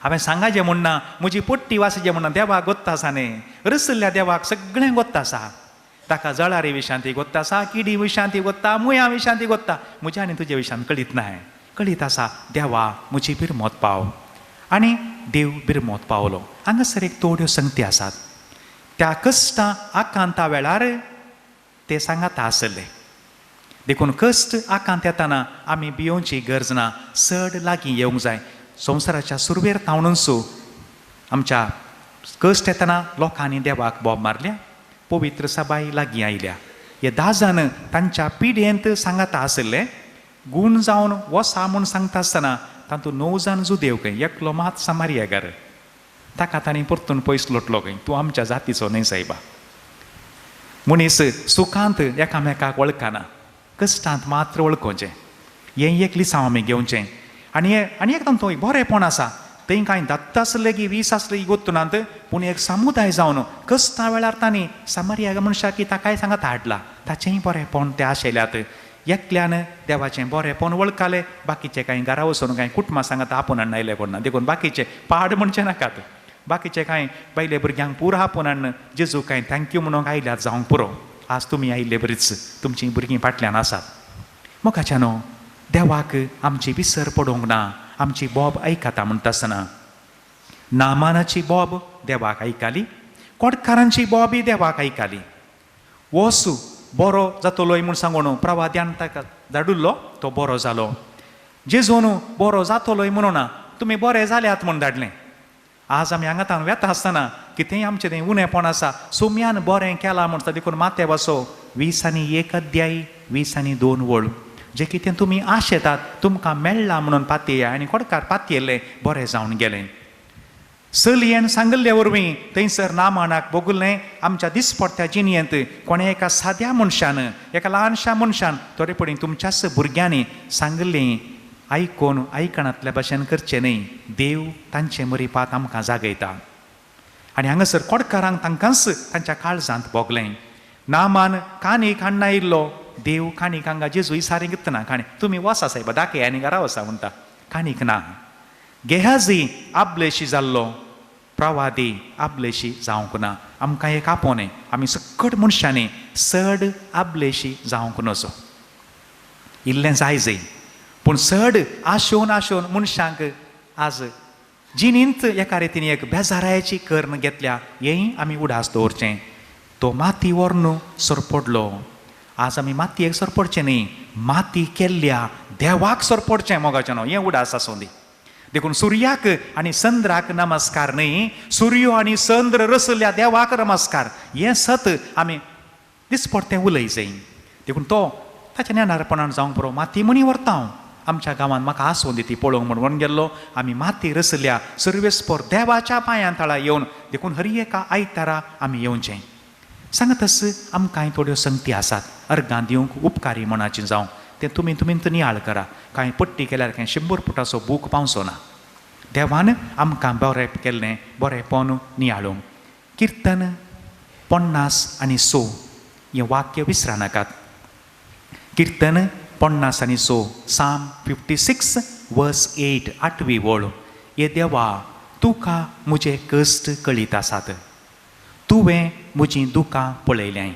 हांवें सांगाचें म्हूण ना, म्हजी पोट्टी वाचचें म्हूण ना. देवाक गोत्ता आसा न्ही, रसल्ल्या देवाक सगळें गोत्ता आसा. ताका जळारी विशांती गोत्ता आसा, किडी विशांती गोत्ता, मुया विशांती गोत्ता, म्हज्या आनी तुज्या विशांत कळीत नाय. कळीत आसा देवा म्हजी बिरमोत पाव. आनी देव बिरमोत पावलो. हांगासर एक थोड्यो संगती आसात. त्या कश्टां आकांता वेळार ते सांगाता आसले. देखून कश्ट आकांत येताना आमी भियोवची गरज ना, चड लागीं येवंक जाय. संवसाराच्या सुरवेर तावणूच आमच्या कश्ट येतना लोकांनी देवाक बोब मारल्या, पवित्र सबाय लागीं आयल्या. हे 10 जाण तांच्या पिढयेंत सांगाता आसले. गूण जावन वसा म्हूण सांगता आसतना तातूंत 9 जाण जुदेव खंय, एकलो मात समारियागार. ताका तांणी परतून पयस लोटलो खंय, तूं आमच्या जातीचो न्हय सायबा. मनीस सुखांत एकामेकाक वळखना, कश्टांत मात्र वळखोवचें. हें एक लिसांव आमी घेवचें. आनी आनी एक तांचो बरेंपण आसा, थंय कांय 10 आसले की 20 आसले की गोत्तुनात, पूण एक समुदाय जावन कश्टां वेळार तांणी समारिया मनशाक की ताकाय सांगात हाडला, ताचेंय बरेंपण ते आशयल्यात. एकल्यान देवाचें बरेंपण वळखालें, बाकीचे कांय घरा वचून कांय कुटुंबां सांगात आपोवन हाडून आयले कोण ना. देखून बाकीचे पाड म्हणचे नाकात, बाकीचे कांय बायले भुरग्यांक पुरो आपोवन हाडून जेजू कांय thank you म्हणूंक आयल्यात जावंक पुरो. आज तुमी आयिल्ले बरीच तुमचीं भुरगीं फाटल्यान आसात. मोगाच्यानो, देवाक आमची विसर पडूंक ना, आमची बोब आयकता म्हणटा आसतना नामानाची बोब देवाक आयकाली, कोडकारांची बोबी देवाक आयकाली. वसू बरो जातलोय म्हूण सांगून प्रवाद्यान ताका धाडिल्लो, तो बरो जालो. जेजून बरो जातलोय म्हणून ना, तुमी बरे जाल्यात म्हूण धाडलें. आज आमी हांगा तावन वेता आसतना कितेंय आमचें तें उणेपण आसा, सोम्यान बरें केलां म्हणटा. देखून माते वाचो 20 1 अध्याय 20 2 वळ, जे कितें तुमी आशेतात तुमकां मेळ्ळां म्हणून पातयेया. आनी कोडकार पातयेल्लें बरें जावन गेलें. चलयेन सांगिल्ले वरवीं थंयसर नामानाक भोगुल्लें. आमच्या दिसपडट्या जिणेंत कोणें एका साद्या मनशान, एका ल्हानशा मनशान, थोडे पडी तुमच्याच भुरग्यांनी सांगिल्लें आयकून आयकणांतल्या भाशेन करचें न्हय. देव तांचे मरिपात आमकां जागयता. आनी हांगासर कोडकारांक तांकांच तांच्या काळजांत भोगलें. नामान कानीक हाडून आयिल्लो, देव काणीक हांगा जेजू सारी ना काणी तुमी वसा सायबा दाखय आनी घरा वसा म्हणटा काणीक ना. गेहाजी आबलेशी जाल्लो प्रवादी आबलेशी जावंक ना. आमकां एक आपोवणें आमी सकट मनशांनी चड आबलेशी जावंक नजो. इल्लें जाय जय पूण चड आशोवन आशोवन मनशांक आज जिणेंत एका रितीन एक बेजारायची कर्ण घेतल्या हेंय आमी उडास दवरचें. तो माती व्हरून सरपडलो. आज आमी मातयेक सरपडचें न्ही, माती केल्ल्या देवाक सरपडचें मोगाचें न्हू, हें उडास आसूं दी. देखून सुर्याक आनी चंद्राक नमस्कार न्ही, सुर्यो आनी चंद्र रसल्या देवाक नमस्कार. हें सत आमी दिसपडतें उलय जाय. देखून तो ताच्या ज्ञानारपणान जावंक बरो माती म्हणी व्हरता हांव. आमच्या गांवांत म्हाका आसूं दी ती पळोवंक म्हण म्हणून गेल्लो. आमी माती रसल्या सर्वेस्पोर देवाच्या पांयां तळा येवन देखून हर एका आयतारा आमी येवचें. सांगतस आमकांय थोड्यो संगती आसात अर्गां दिवंक उपकारी मनाची जावं तें तुमी तुमी नियाळ करा. कांय पट्टी केल्यार कांय 100 फुटाचो बूक पावचो ना. देवान आमकां बरें केल्लें बरेंपण नियाळूंक. किर्तन 50 आनी 6 हें वाक्य विसरानाकात. किर्तन 50 आनी 6, साम 56 वर्स 8, 8वी वळ. हे देवा तुका म्हजे कश्ट कळीत आसात, तुवें म्हजीं दुकां पळयल्याय.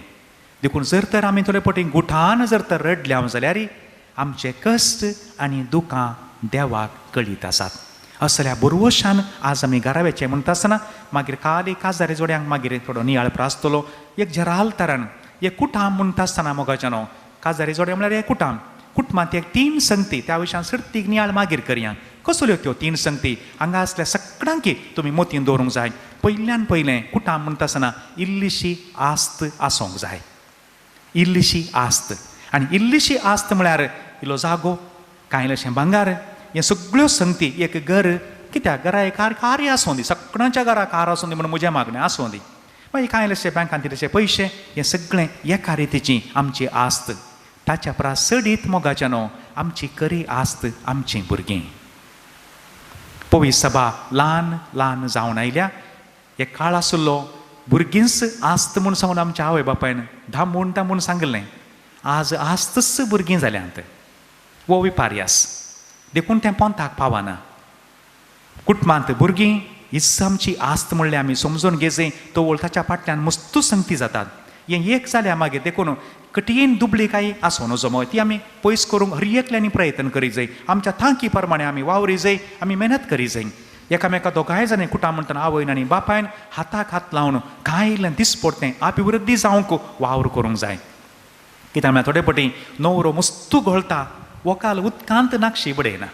देखून जर तर आमी थोडे पटी गुठान जर तर रडल्या जाल्यार आमचे कश्ट आनी दुकां देवाक कळीत आसात. असल्या बरवशान आज आमी घराव्याचें म्हणटा आसतना मागीर काली काजारी जोड्यांक मागीर थोडो नियाळ प्रासतलो. एक जराल तरान एक कुटाम म्हणटा आसतना मोगाचें न्हू, काजारी जोड्या म्हळ्यार एक कुटाम. कुटुंबांत एक 3 संगती त्या विशयान सर्तीक नियाळ मागीर करया. कसल्यो त्यो 3 संगती हांगा आसल्या सगळ्यांकी तुमी मोतीन दवरूंक जाय. पयल्यान पयलें कुटाम म्हणटा आसतना इल्लीशी आस्त आसूंक जाय. इल्लीशी आस्त आनी इल्लीशी आस्त म्हळ्यार इल्लो जागो, कांय इल्लेशें भांगार, हें सगळ्यो संगती. एक घर कित्याक घरा एक कार आसूं दी, सगळ्यांच्या घरा कार आसूं दी म्हणून म्हजें मागणें आसूं दी. मागीर कांय इल्लेशे बँकांत इल्लेशे पयशे, हें सगळें एका रितीची आमची आस्त. ताच्या परस चडीत मोगाचें न्हू आमची खरी आस्त आमचीं भुरगीं. पवी सभा ल्हान ल्हान जावन आयल्या. एक काळ आसलो भुरगींच आस्त म्हूण सांगून आमच्या आवय बापायन धांबून धांबून सांगलें. आज आस्तच भुरगीं जाल्यांत. हो विपार्यास देखून तें पोंताक पावना. कुटुंबांत भुरगीं हीच आमची आस्त म्हणल्यार आमी समजून घेजय तो ताच्या फाटल्यान मस्तू संगती जातात. हें एक जाल्या मागीर देखून कठीण दुबळी काय आसूं नजो मग ती आमी पयस करूंक हर एकल्यांनी प्रयत्न करी जाय. आमच्या तांकी प्रमाणे आमी वावरी जाय, आमी मेहनत करी जाय. एकामेका दोगांय जाणां कुटां म्हणटना आवयन आनी बापायन हाताक हात लावन कांय इल्लें दिसपडटें अभिवृद्धी जावंक वावर करूंक जाय. कित्याक म्हळ्यार थोडे पटी नवरो मस्तू घोळटा, वकाल उदकांत नाक्षी बडयना.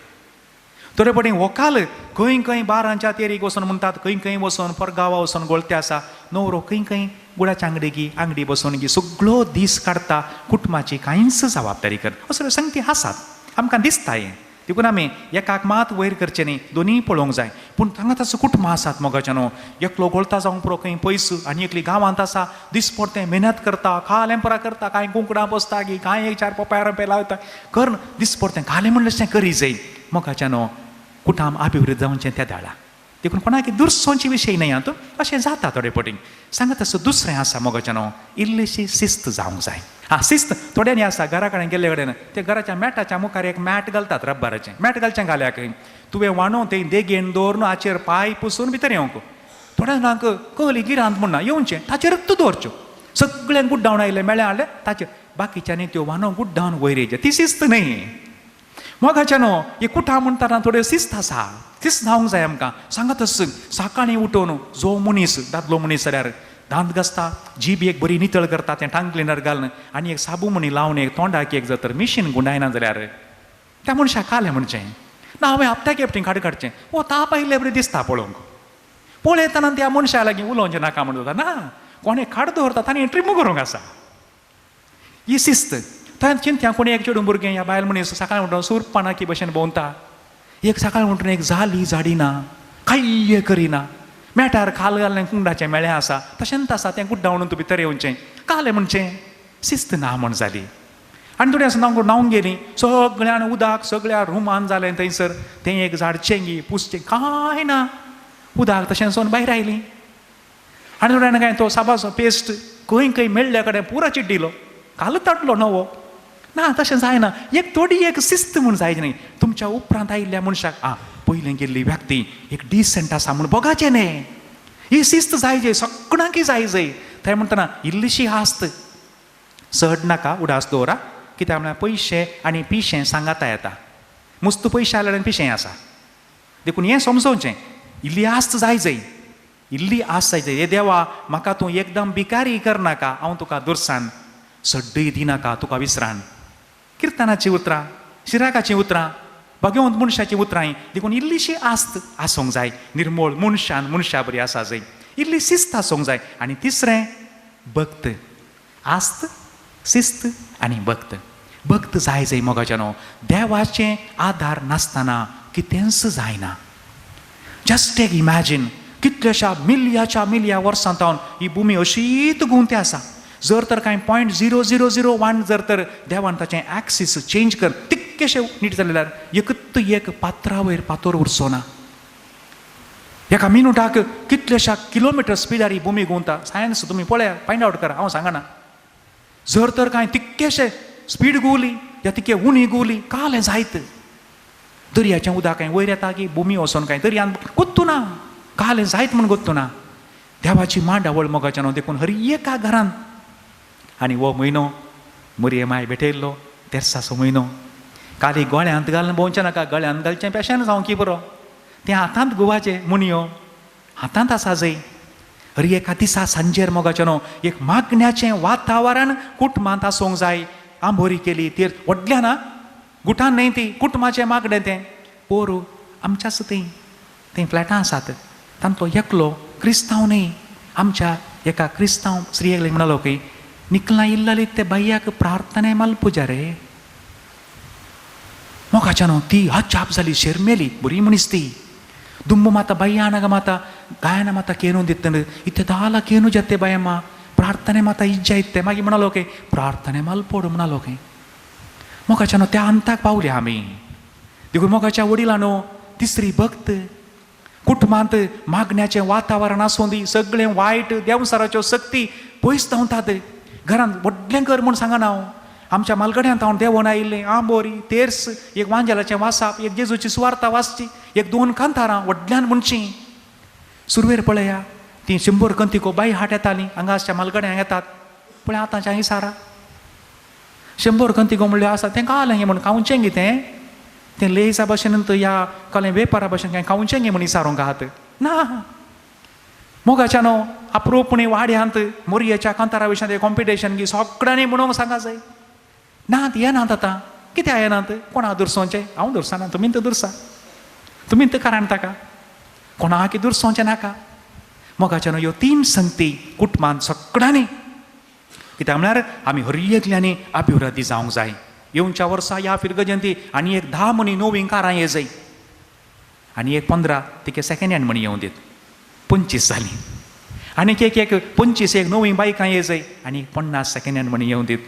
थोडे पटी वकाल खंय खंय बारांच्या तेरीक वचून म्हणटात, खंय खंय वचून परगांवा वचून घोळटे आसा. नवरो खंय खंय गुडाच्या आंगडी गी आंगडी बसून गी सगळो दीस काडटा, कुटुंबाची कांयच जबाबदारी कर. असल्यो संगती आसात आमकां दिसता हें. देखून आमी एकाक मात वयर करचें न्ही, दोनूय पळोवंक जाय. पूण हांगा तसो कुटुंबां आसात मोगाचें न्हू, एकलो घोळटा जावंक पुरो खंय पयस आनी एकली गांवांत आसा, दिसपडतें मेहनत करता, खालें परा करता, कांय कुंकडां बसता गी कांय एक 4 पोपाय रोंपे लायता करून दिसपडतें खालें म्हणलें करी जाय. मोगाचें न्हू कुटाम अभिवृद्ध जावचें त्या दाळा. देखून कोणाक दुरसोंची विशय न्हय आतां अशें जाता थोडे पटी. सांगत तसो दुसरें आसा मोगाचें न्हू, इल्लीशी शिस्त जावंक जाय. हां शिस्त थोड्यांनी आसा घरा कडेन गेल्ले कडेन ते घराच्या मॅटाच्या मुखार एक मॅट घालतात, रब्बराचें मॅट घालचें घाल्याक तुवें वाणो तें देगेन दवरून हाचेर पांय पुसून भितर येवंक. थोड्या जाणांक कहली गिरांत म्हणना येवचें ताचेरच तूं दवरच्यो. सगळ्यांक गुड्डावन आयलें मेळ्ळें हाडलें ताचेर बाकीच्यांनी त्यो वानो गुड्डावन वयर येयचें, ती शिस्त न्हय मोगाचें न्हू. हे कुटां म्हणटाना थोड्यो शिस्त आसा, शिस्त जावंक जाय आमकां. सांगत सकाळीं उठोवन जो मनीस दादलो मनीस जाल्यार दांत घासता, जीब एक बरी नितळ करता, तें टांग क्लिनर घालून आनी एक साबू म्हणी लावन एक तोंडाक एक जर तर मिशीन गुंडायना जाल्यार त्या मनशाक खालें म्हणचें ना. हांवें हप्त्याक एकटी काड काडचें हो ताप आयिल्ले बरें दिसता पळोवंक. पळयतना त्या मनशा लागीं उलोवचें नाका म्हणटा ना, कोणें काड दवरता ताणें ट्रिम करूंक आसा. ही शिस्त. थंय चिंत्या कोणी एक चेडूं भुरगें ह्या बायल मनीस सकाळीं उठून सूरपानाकी भशेन भोंवता, एक सकाळीं उठून एक जाली झाडिना, कांय करिना, मेटार खाल घाल्लें कुंडाचें मेळें आसा तशेंच आसा तें गुड्डावन तूं भितर येवचें कालें म्हणचें शिस्त ना म्हण जाली. आनी थोडी आसा न्हावंक न्हावंक गेलीं सगळ्यान उदक सगळ्या रुमान जालें थंयसर, तें एक झाडचें गी पुसचें कांय ना, उदक तशें सोन भायर आयलीं. आनी थोड्यान कांय तो साबाचो पेस्ट खंय खंय मेळ्ळ्या कडेन पुरो चिड्डिलो, काल ताटलो नवो. ना तशें जायना. एक थोडी एक शिस्त म्हूण जाय न्ही. तुमच्या उपरांत आयिल्ल्या मनशाक आं पयलें गेल्ली व्यक्ती एक डिसंट आसा म्हूण भोगाचें न्ही. ही शिस्त जाय जे सगळ्यांकय जाय जय. थंय म्हणटना इल्लीशी आस्त चड नाका उडास दवरा. कित्याक म्हळ्यार पयशे आनी पिशें सांगाता येता. मुस्त पयशे आसल्यार आनी पिशें आसा. देखून हें समजोवचें इल्ली आस्त जाय जय, इल्ली आस्त जाय जय. हे देवा म्हाका तूं एकदम भिकारी करनाका, हांव तुका दुरसान सड्डय दिनाका तुका विसरान. किर्तनाचीं उतरां, शिराकाचीं उतरां, भगवंत मनशाचीं उतरां. देखून इल्लीशी आस्त आसूंक जाय. निर्मोळ मनशान मनशा बरी आसा जय, इल्ली शिस्त आसूंक जाय. आनी तिसरें भक्त. आस्त, शिस्त आनी भक्त. भक्त जाय जय मोगाच्यानो. देवाचें आदार नासतना कितेंच जायना. जस्ट एक इमॅजीन कितल्याशा मिलयाच्या मिलया वर्सां तावन ही भुमी अशीच गुंवते आसा. जर तर कांय 0.0001 जर तर देवान ताचें एक्सीस चेंज कर तितकेशें नीट जालें जाल्यार एकूच एक पात्रा वयर पातोर उरचो ना. एका मिनुटाक कितल्याशा किलोमिटर स्पिडार ही भुमी गुंवता. सायन्स तुमी पळया, फायंड आवट करा, हांव सांगना. जर तर कांय तितकेशे स्पीड गुवली या तितके उणी गुवली कालें जायत. दर्याचें उदक कांय वयर येता की भुमी वचोन कांय दर्यान गोत्तू ना, कालें जायत म्हूण गोत्तू ना. देवाची मांडावळ मोगाच्या न्हू. देखून हर एका घरान. आनी हो म्हयनो मुरये माय भेटयल्लो तेर्साचो म्हयनो. काली गळ्यांत घालून भोंवचें नाका. गळ्यांत घालचें पेशन जावं की बरो. तें हातांत गुवाचें मुनयो हातांत आसा जय. हर एका दिसा सांजेर मोगाचें न्हू एक मागण्याचें वातावरण कुटुंबांत आसूंक जाय. आंबोरी केली तेर व्हडल्या ना गुटान न्हय ती कुटुंबाचें मागणें तें. पोरू आमच्याच थंय थंय फ्लॅटां आसात. तांतलो एकलो क्रिस्तांव न्हय. आमच्या एका क्रिस्तांव स्त्रियेक म्हणलो की निकला इल्लाली ते बाय्याक प्रार्थना मालपुजा रे. मोगाच्या न्हू ती अजाप जाली, शेरमेली. बरी मनीस ती. दुंबू माता बाय्या माता गायना माता केनू दितन इत्ते दाला केनू जाते बायम्मा प्रार्थने माता इज्जा इत्ते. मागीर म्हणालो की प्रार्थने मालपोड म्हणालो की मोगाच्या न्हू त्या अंताक पावले आमी. देखून मोगाच्या वडिलांनो तिसरी भक्त कुटुंबांत मागण्याचें वातावरण आसूं दी. सगळें वायट देंवसाराच्यो सक्ती पयस धांवतात. घरांत व्हडलें घर म्हूण सांगना हांव. आमच्या मालगड्यांत हांव देंवोन आयिल्लें. आंबोरी तेर्स एक वांजेलाचें वासाप, एक जेजूची सुवार्ता वाचची, एक दोन कांतारां व्हडल्यान म्हणची. सुरवेर पळया ती 100 कंतिको बाई हाट येताली हांगा आसच्या मालगड्यांक येतात. पळय आतांच्या हांगा 100 कंतिको म्हणल्यार आसा तें कालें म्हूण खावचें गे तें. तें लेसा भशेन या कलें वेपारा भशेन कांय खावचें गे म्हूण विचारूंक आहात ना. मोगाच्या न्हू अप्रूपणी वाड्यांत मोरयेच्या कांतारा विशयांत कॉम्पिटिशन गी सगळ्यांनी म्हणूंक सांगा जाय. नात येनात आतां. कित्याक येनात? कोणा दुरसोवचें? हांव दुरसाना, तुमी तर दुरसा, तुमी तर कारण ताका कोणाक दुरसोवचें नाका. मोगाच्या न्हू ह्यो तीन संगती कुटुंबांत सगळ्यांनी. कित्याक म्हळ्यार आमी हर एकल्यांनी अभिवृद्धी जावंक जाय. येवच्या वर्सा ह्या फिरगजंती आनी एक 10 म्हणी नवीं कारां ये जाय आनी एक 15 तिके सेकेंड हँड म्हणी येवं दीत, 25 जालीं. आनीक एक एक 25 एक नवीं बायकां ये जाय आनी एक 50 सेकेंड हँड म्हणी येवं दीत.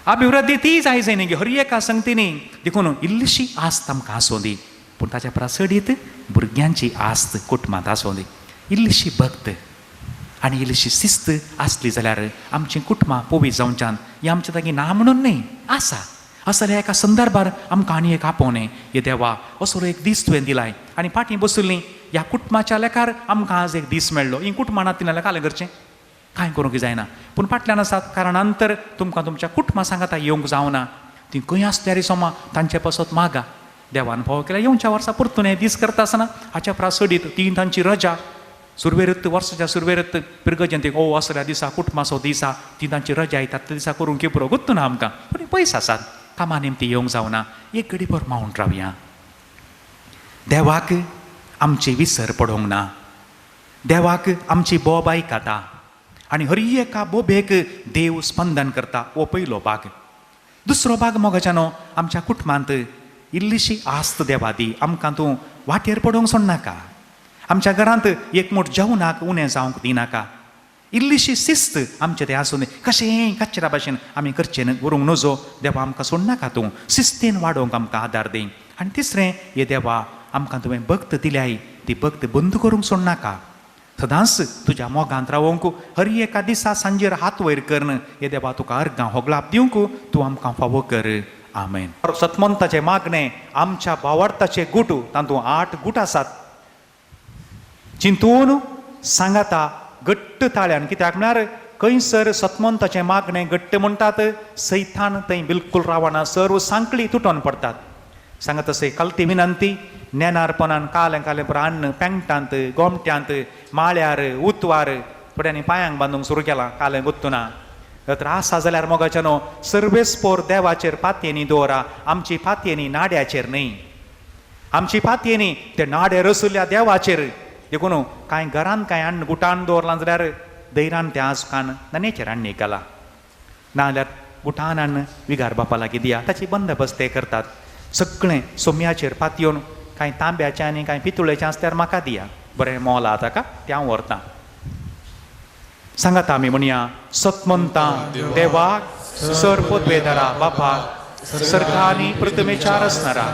अभिवृद्धी ती जाय जाय न्ही हर एका संगतीनी. देखून इल्लीशी आस्त आमकां आसूं दी, पूण ताच्या परस चडीत भुरग्यांची आस्त कुटुंबांत आसूं दी. इल्लीशी भक्त आनी इल्लीशी शिस्त आसली जाल्यार आमचीं कुटुंबां पोवी जावच्यान हें आमच्या लागीं ना म्हणून न्हय आसा. असल्या एका संदर्भार आमकां आनी एक आपोवणें हे देवा असो एक दीस तुवें दिलाय. आनी फाटीं बसुल्लीं ह्या कुटुंबाच्या लेखार आमकां आज एक दीस मेळ्ळो. हीं कुटुंबां नात जाल्यार कालें करचें कांय करूंक जायना. पूण फाटल्यान आसात कारणांतर तुमकां तुमच्या कुटुंबां सांगाता येवंक जावना. ती खंय आसल्यार सोमा तांचे पासत मागा. देवान फावो केल्यार येवच्या वर्सा परतून हे दीस करता आसतना हाच्या परस चडीत ती तांची रजा सुरवेरत वर्साच्या सुरवेरत पिरगजंतीक ओ असल्या दिसा कुटुंबाचो दिसा ती तांची रजा येता त्या दिसा करूंक की पुरो गुत्तू ना आमकां. पूण पयस आसात कामा निमती येवंक जावना. एक घडीभर मावन रावया. देवाक आमची विसर पडोवंक ना. देवाक आमची बोब आयकता आनी हर एका बोबेक देव स्पंदन करता. हो पयलो भाग. दुसरो भाग मोगाच्यानो आमच्या कुटुंबांत इल्लीशी आस्त देवा दी. आमकां तूं वाटेर पडोवंक सोडनाका. आमच्या घरांत एक मोठ जेवणाक उणें जावंक दिनाका. इल्लीशी शिस्त आमचें तें आसूं कशें कचरा भाशेन आमी करचें न्हय उरूंक नजो. देवा आमकां सोडनाका तूं, शिस्तीन वाडोवंक आमकां आदार दी. आनी तिसरें, हे देवा आमकां तुवें भक्त दिल्याय, ती भक्त बंद करूंक सोडनाका. सदांच तुज्या मोगांत रावोंक हर एका दिसा सांजेर हात वयर करन हे देवा तुका अर्गां होगलाप दिवंक तूं आमकां फावो कर. आमेन. सतमंताचें मागणें आमच्या भावार्थाचे गुट, तातूंत 8 गूट आसात. चिंतून सांगाता घट्ट ताळ्यान, कित्याक म्हळ्यार खंयसर सतमंताचें मागणें घट्ट म्हणटात सैतान थंय बिलकूल रावना, सर्व सांकळी तुटोन पडटात. सांगत असे कलती विनंती नेनारपणान कालें कालें पुरो अन्न पेंगटांत गोमट्यांत माळ्यार उतवार थोड्यांनी पांयांक बांदूंक सुरू केलां कालें गुत्तुना त्रास आसा जाल्यार मोगाच्या न्हू सर्वेस्पोर देवाचेर पातयेनी दवरा. आमची पातयेनी नाड्याचेर न्हय, आमची पातयेनी ते नाडे रसुल्ल्या देवाचेर. देखून कांय घरान कांय अन्न गुटान दवरलां जाल्यार दैरान तें आज कान ननेचेर हाण्णी घाला, नाजाल्यार गुटान हाण्ण विगार बापा लागीं दिया, ताची बंदोबस्त ते करतात. सगळें सोम्याचेर पातयेवन कांय तांब्याचें आनी कांय पितुळेचें आसल्यार म्हाका दिया, बरें मोल आहा ताका तें हांव व्हरतां. सांगात आमी म्हणया, सतमंता देवाक सर पदवेदारा बापाक सरकारांनी प्रतिमेच्या रचणारा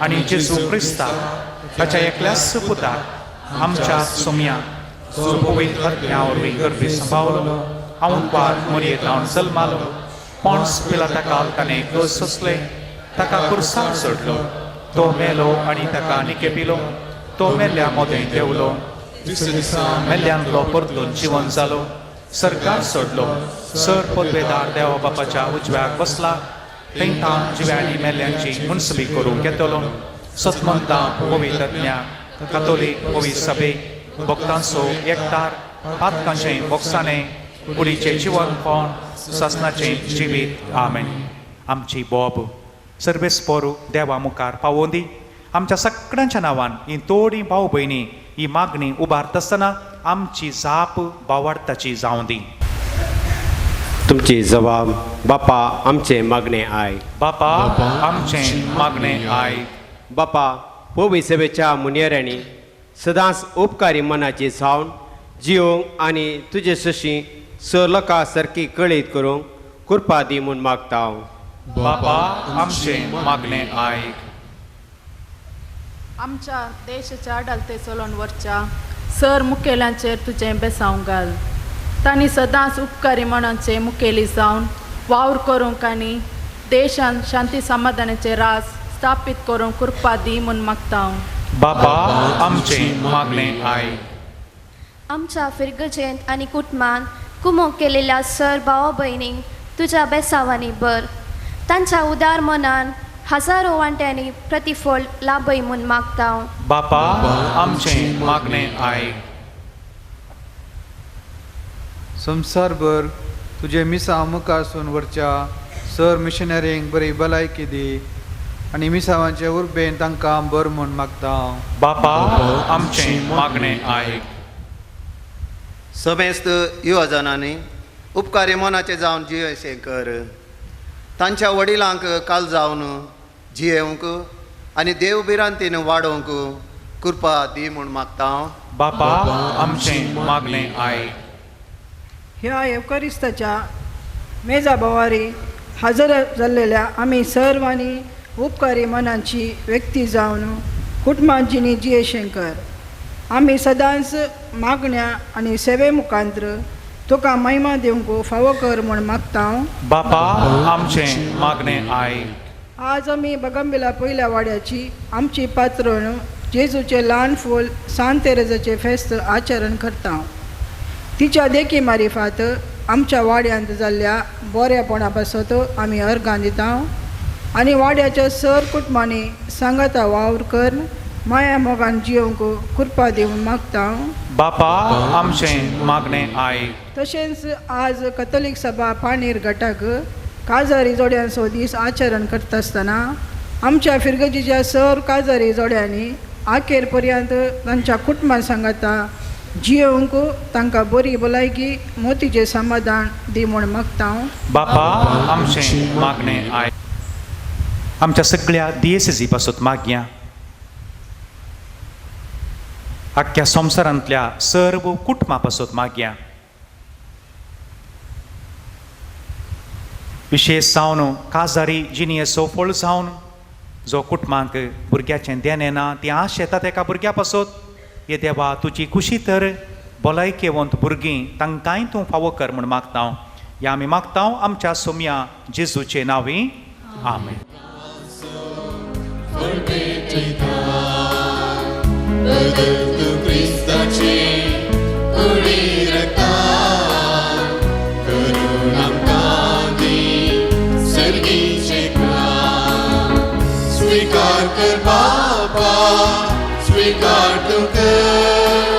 आनी जेजू क्रिस्ताक ताच्या एकल्याच पुताक आमच्या सोम्या जो पवित्र आत्म्या वरवीं गर्भी सांबावलो, हांव मोरयेत लावन जल्मालो, पोंस पिलाता काल ताणें कस सोंसले, ताका कुर्साक सोडलो, तो मेलो आनी ताका निकेपिलो, तो मेल्ल्या मोदें देंवलो, मेल्ल्यांतलो परतून जिवन जालो, सरकार सोडलो, सर पदवेदार देवा बापाच्या उजव्याक बसला, थंय जिव्यांनी मेल्ल्यांची मुनसबी करूंक येतलो. सतमंता पवित्रज्ञा कातोलीक पवित्र सभे भक्तांचो एकतार पातकांचें बोक्साणें कुडीचें जिवनपण सासनाचें जिवीत. आमेन. आमची बोब सर्वेस्पोरू देवा मुखार पावोवं दी. आमच्या सगळ्यांच्या नांवान ही थोडी भाव भयणी ही मागणी उबारता आसतना आमची जाप भावार्थाची जावं दी. तुमची जबाब बापा आमचें मागणें I. बापा आमचें मागणें I. बापा पवी सभेच्या मुनियऱ्यांनी सदांच उपकारी मनाची जावन जियोंक आनी तुजे सशी स लोकां सारकी कळीत करूंक कृपा दी म्हूण मागता हांव. बापा आमचें मागणें I. आमच्या देशाच्या आडलते चलोवन वरच्या सर मुखेल्यांचेर तुजें बेसांव घाल, तांणी सदांच उपकारी मनाचे मुखेली जावन वावर करूंक आनी देशान शांती समाधानाचे राज स्थापीत करूंक कृपा दी म्हूण मागता हांव. बापा आमचें मागणें I. आमच्या फिरगजेंत आनी कुटुंबान कुमोक केलेल्या सर भावा भयणींक तुज्या बेसावांनी भर, तांच्या उदार मनान हजारो वांट्यांनी प्रतिफळ लाभय म्हूण मागता. बापा आमचें मागणें I. संवसारभर तुजे मिसांव मुखारसून वरच्या सर मिशनरींक बरी भलायकी दी आनी मिसावांचे उर्बेन तांकां बर म्हूण मागता. बापा आमचें मागणें आयक. समेस्त युवजनांनी उपकारी मनाचे जावन जियेशें कर, तांच्या वडिलांक काल जावन जियेवंक आनी देव भिरांतीन वाडोवंक कृपा दी म्हूण मागता. बापा आमचें मागणें आयक. ह्या एवकरिस्ताच्या मेजा भोवारी हजर जाल्लेल्या आमी सर्वांनी उपकारी मनाची व्यक्ती जावन कुटुंबांची जियेशें कर. आमी सदांच मागण्या आनी सेवे मुखांत्र तुका महिमा दिवंक फावो कर म्हूण मागता. बापा आमचें मागणें आयक. आज आमी बगंबिला पयल्या वाड्याची आमची पात्रण जेजूचें ल्हान फूल सांत तेरेजाचें फेस्त आचरण करता. तिच्या देखी मारिफात आमच्या वाड्यांत जाल्ल्या बऱ्यापणा पासत आमी अर्गां दिता आनी वाड्याच्या सर कुटुंबांनी सांगाता वावर कर माया मोगान जियोंक कृपा दिवन मागता. बापा आमचें मागणें आयक. तशेंच आज कथोलीक सभा पाणीर गटाक काजारी जोड्यांचो दीस आचरण करता आसतना आमच्या फिरगजीच्या सर काजारी जोड्यांनी आखेर पर्यंत तांच्या कुटुंबां सांगाता जियोंक तांकां बरी भलायकी मोतीचें समाधान दी म्हूण मागता. बापा आमचें मागणें आयक. आमच्या सगळ्या दियेसेजी पासत मागया. आख्ख्या संवसारांतल्या सर्व कुटुंबा पासत मागया. विशेश जावन काजारी जिणयेचो फळ जावन जो कुटुंबांक भुरग्याचें देणें ना ती आश येता एका भुरग्या पासत, हे देवा तुजी खुशी तर भलायकेवंत भुरगीं तांकांय तूं फावो कर म्हूण मागता. ह्या आमी मागता आमच्या सोम्या जेजूचे नांवी, आमेन. स्वीकार कर बापा, स्वीकार तू कर,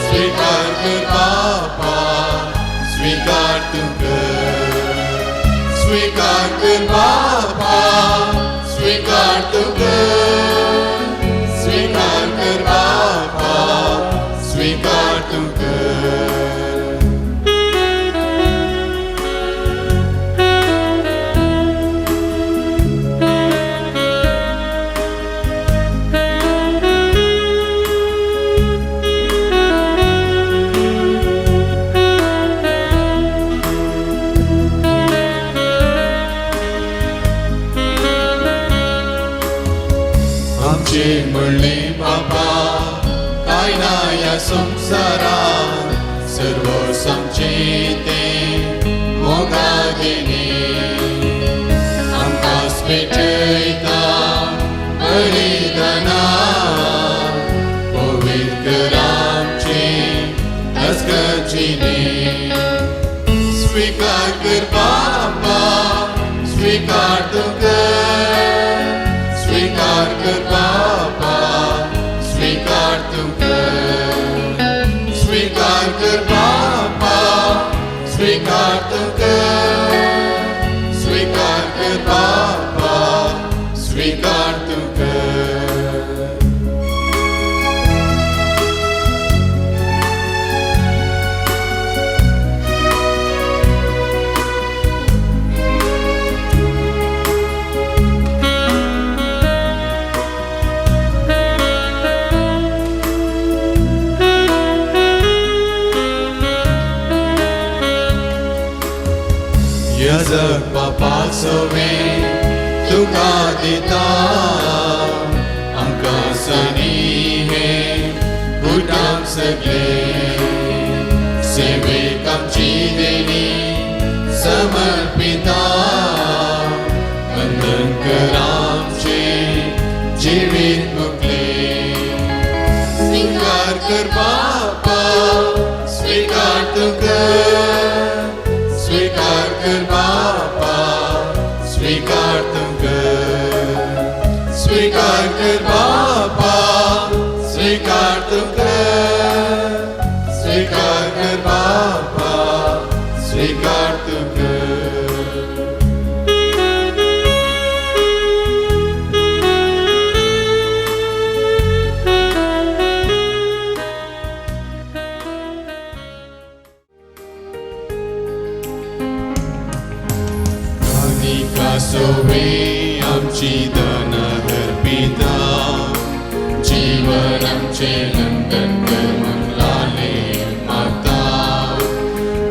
स्वीकार कर बापा, स्वीकार तू कर, स्वीकार कर बापा, स्वीकार तू कर, स्वीकार कर बापा, स्वीकार तू कर. संसारात सर्व समचेते मोगादिनी आमकां पेटयता बलिदाना पवित्र आमचे अस्गजिनी. स्वीकार कर बापा, स्वीकार तूं कर, स्वीकार कर बापा, स्वीकार तूं कर, स्वीकार कर बापा, स्वीकार तूं कर, स्वीकार कर बापा, स्वीकार तूं कर. यजक बापा सवे तुका दिता आमकां सनी हे गुटाम सगळे सेवेक आमची देणी समर्पिता बंधन कर आमचे जिवीत मुकले. स्वीकार कर बापा, स्वीकार तूं कर, स्वीकार कर बापा, स्वीकार तूं कर, स्वीकार कर बापा, स्वीकार तूं कर, स्वीकार कर बापा, स्वीकार तूं कर. सोवे आमची दान अर्पिता जीवन आमचे नंदन कर म्हूण लाले मागता.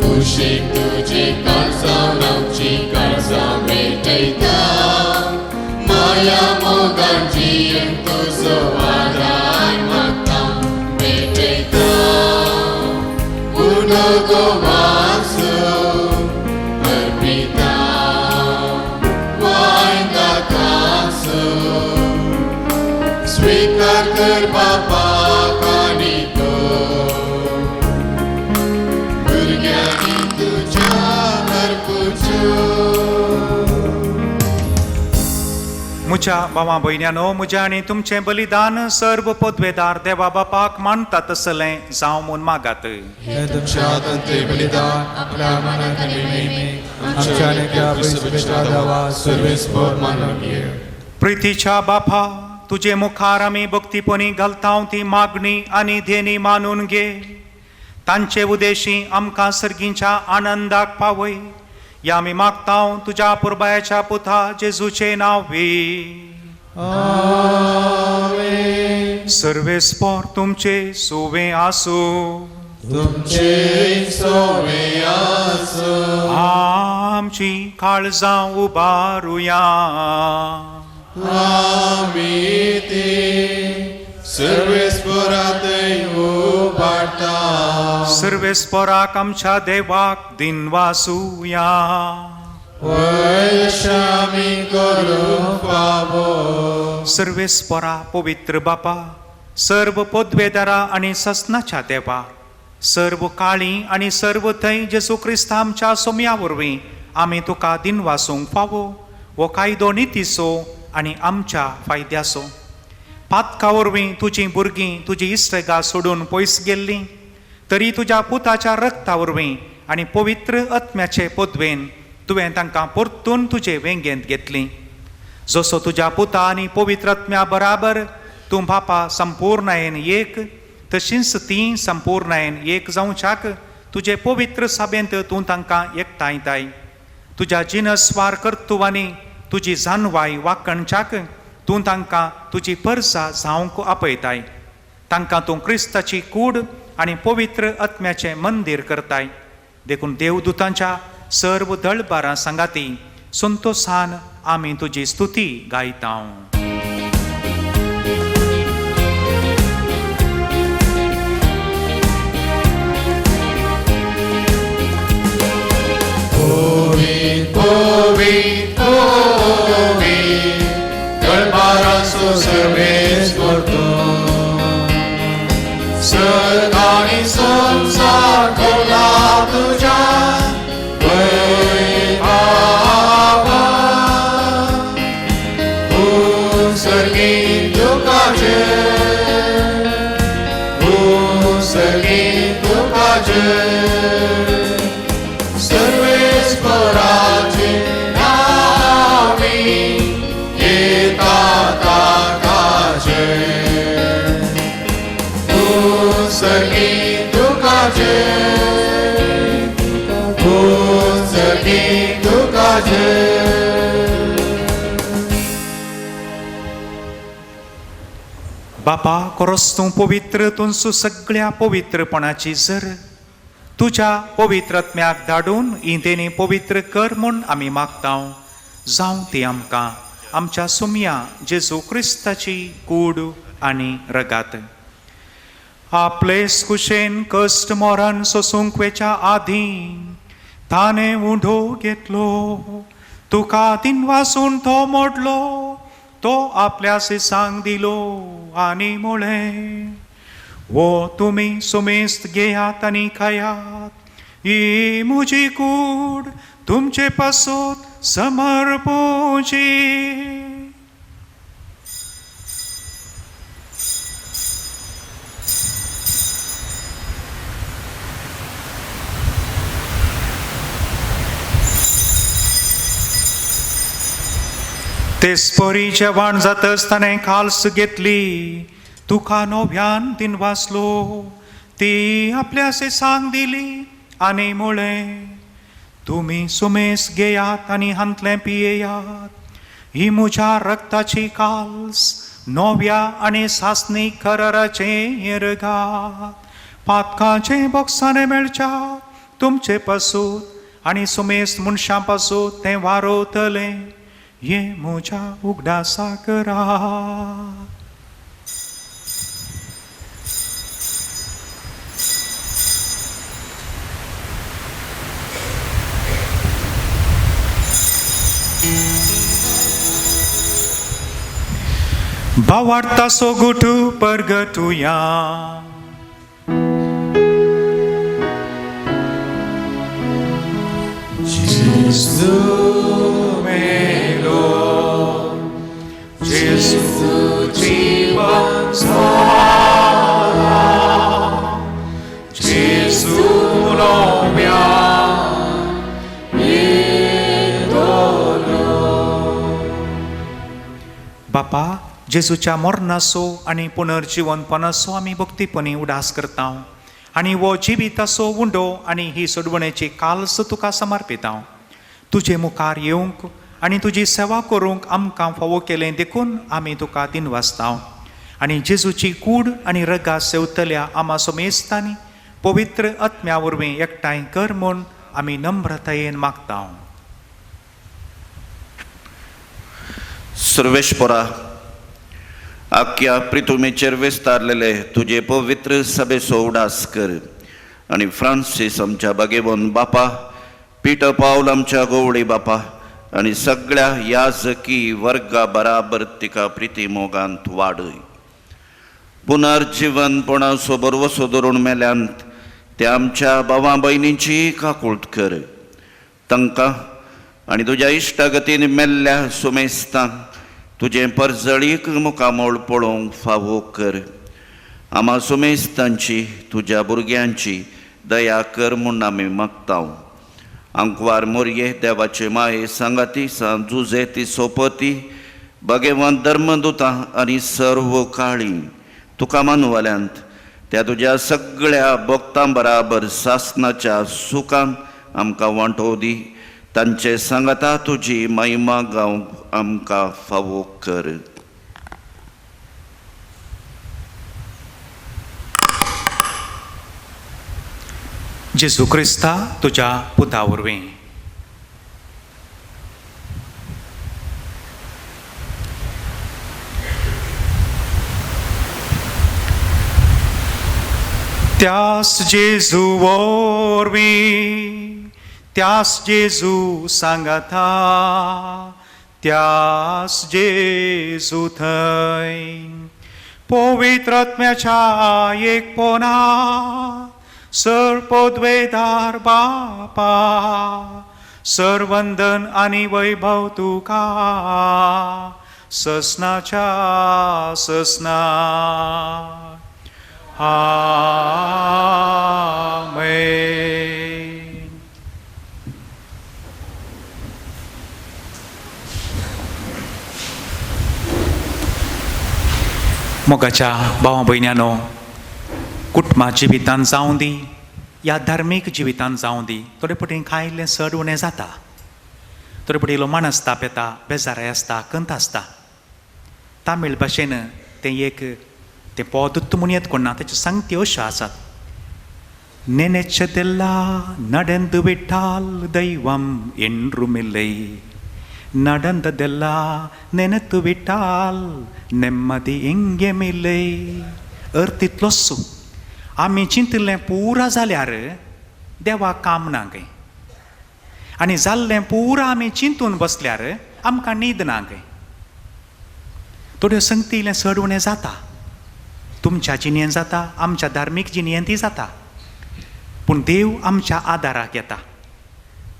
कुशीक तुजे काळजान आमची काळजां भेटयता माया मोगान जियेवंक तुजो आदार मागता भेटयता. पूर्ण गोवासो अर्पिता स्वीकार कर बापा कानिको भुरग्यांनी तुज्या अर्पुच्यो. म्हज्या भावा भयण्यानो, म्हज्या आनी तुमचें बलिदान सर्व पदवेदार देवा बापाक मानता तसलें जावं म्हूण मागात. हें तुमच्या हातांतलें बलिदान आपल्या मनात आनी नेहमी आमच्या आनी त्या पयसुपेच्या देवा सर्वेस्पर मानून घे. प्रितीच्या बापा, तुजे मुखार आमी भक्तीपणी घालता ती मागणी आनी देणी मानून घे. तांचे उदेशी आमकां सर्गींच्या आनंदाक पावय. ह्या आमी मागता तुज्या पुरबायाच्या पुता जेजूचे नांवी. आमेन. सर्वेस्पर तुमचे सुवे आसूं. तुमचे सोवे आसूं. आमची काळजां उबारुया. आमी ती सर्वेस्परातय उबारता. सर्वेस्पराक आमच्या देवाक दिनवासुया. वैशामी करूंक फावो. सर्वेस्परा पवित्र बापा, सर्व पदवेदारा आनी ससनाच्या देवा, सर्व काळी आनी सर्व थंय जेजू क्रिस्ता आमच्या सोम्या वरवीं आमी तुका दिनवासूंक फावो हो कायदो नितीचो आनी आमच्या फायद्याचो. पातका वरवीं तुजीं भुरगीं तुजी इश्टगा सोडून पयस गेल्लीं तरी तुज्या पुताच्या रक्ता वरवीं आनी पवित्र आत्म्याचे पदवेन तुवें तांकां परतून तुजे वेंगेंत घेतलीं. जसो तुज्या पुता आनी पवित्र आत्म्या बराबर तूं बापा संपूर्णायेन एक, तशींच तीं संपूर्णायेन एक जावच्याक तुजे पवित्र सभेंत तूं तांकां एकठांयताय. तुज्या जिनसवार कर्तुवांनी तुजी जानवाय वाकणच्याक तूं तांकां तुजी परसा जावंक आपयताय. तांकां तूं क्रिस्ताची कूड आनी पवित्र आत्म्याचें मंदीर करताय. देखून देवदूतांच्या सर्व दळबारां सांगाती संतोसान आमी तुजी स्तुती गायता. Povi, povi, दळबाराचो सर्वेस्पर तूं. सर्ग आनी संवसार भरला तुज्या वैभवान. भूसर्गी तुका जय, भूसर्गी तुका जय. सर्वेस्पराचे नामी येता ताका जय. भूसर्गी तुका जय, भूसर्गी तुका जय. बापा कोरस तूं पवित्र तुंसू सगळ्या पवित्रपणाची जर तुज्या पवित्र आत्म्याक धाडून इंतेनी पवित्र कर म्हूण आमी मागता. जावं ती आमकां आमच्या सुमया जेजू क्रिस्ताची कूड आनी रगात. आपले कुशेन कश्ट मरण सोसूंक वेच्या आदीं ताणें उंडो घेतलो, तुका दिनवासून तो मोडलो, तो आपल्या सिसांक दिलो आनी म्हळें, वो तुमी सुमेस्त घेयात आनी खायात, ही म्हजी कूड तुमचे पासत समर्पूची. तेच परी जेवण जातच ताणें काल्स घेतली, तुका नव्यान दिनवासलो, ती आपल्या सिसांक दिली आनी म्हळें, तुमी सुमेस घेयात आनी हांतलें पियेयात, ही म्हज्या रक्ताची काल्स नव्या आनी सासणी कराराचें रगात. पातकाचें बोक्साणें मेळच्या तुमचे पासून आनी सुमेस मनशां पासून तें वारोतलें, हें म्हज्या उगडासा करात. भावार्थाचो गुटू परगटुया. जेजू मेलो, जेजू जीवन जाला, जेजू नव्या येतलो. बापा, जेजूच्या मरणाचो आनी पुनर्जिवनपणाचो आमी भक्तीपणी उडास करता आनी हो जिविताचो उंडो आनी ही सोडवणेची काल्स तुका समर्पिता. तुजे मुखार येवंक आनी तुजी सेवा करूंक आमकां फावो केलें देखून आमी तुका दिनवासता. आनी जेजूची कूड आनी रगा सेवतल्या आमा समेस्तांनी पवित्र आत्म्या वरवीं एकठांय कर म्हूण आमी नम्रतायेन मागता. सर्वेस्परा, आख्या प्रितुमेचेर विस्तारलेले तुजे पवित्र सभेचो उडास कर आनी फ्रांसीस आमच्या बागेवन बापा, पीटर पावल आमच्या गोवळी बापा आनी सगळ्या याजकी वर्गा बराबर तिका प्रिती मोगांत वाडय. पुनर्जिवनपणाचो बरवसो धरून मेल्यांत त्या आमच्या भावा भयणींची काकूळट कर. तांकां आनी तुज्या इश्टागतीन मेल्ल्या सुमेस्तांक तुजें परजळीक मुखामोळ पळोवंक फावो कर. आमा सुमेस्तांची तुज्या भुरग्यांची दया कर म्हूण आमी मागता. आंकवार मोरये देवाचे माये सांगाती सांत जुजे ती सोपती भगवान धर्मदुतां आनी सर्व काळी तुका मानवाल्यांत त्या तुज्या सगळ्या भक्तां बराबर सासनाच्या सुखान आमकां वांटो दी. तांचे सांगाता तुजी महिमा गावंक आमकां फावो कर. जेजू क्रिस्ता तुज्या पुता वरवीं. त्यास जेजू वरवीं, त्यास जेजू सांगाता, त्यास जेजू थंय पवित्र आत्म्याच्या एकपणा सर पदवेदार बापा, सर वंदन आनी वैभव तुका ससनाच्या ससना. आमेन. मोगाच्या भावा भयण्यांनो, कुटुंबा जिवितान जावं दी या धार्मीक जिवितान जावं दी, थोडे पटी खायिल्लें चड उणें जाता, थोडे पटी इल्लो मनस्ताप येता, बेजाराय आसता, कंत आसता. तामीळ भाशेन तें एक तें पदूत म्हूण येत कोण ना, तेच्यो सांगती अश्यो आसात. நினைச்சதெல்லா நடந்து விட்டால் தெய்வம் என்றுமில்லை, நடந்ததெல்லாம் நினைத்து விட்டால் ನೆಮ್ಮದಿ எங்கேமில்லை. अर्थ तितलोच आमी चिंतिल्लें पुरा जाल्यार देवाक काम ना खंय, आनी जाल्लें पुरा आमी चिंतून बसल्यार आमकां न्हीद ना खंय. थोड्यो संगती इल्लें चड उणें जाता, तुमच्या जिणेन जाता, आमच्या धार्मीक जिणेंतय जाता, पूण देव आमच्या आदाराक येता.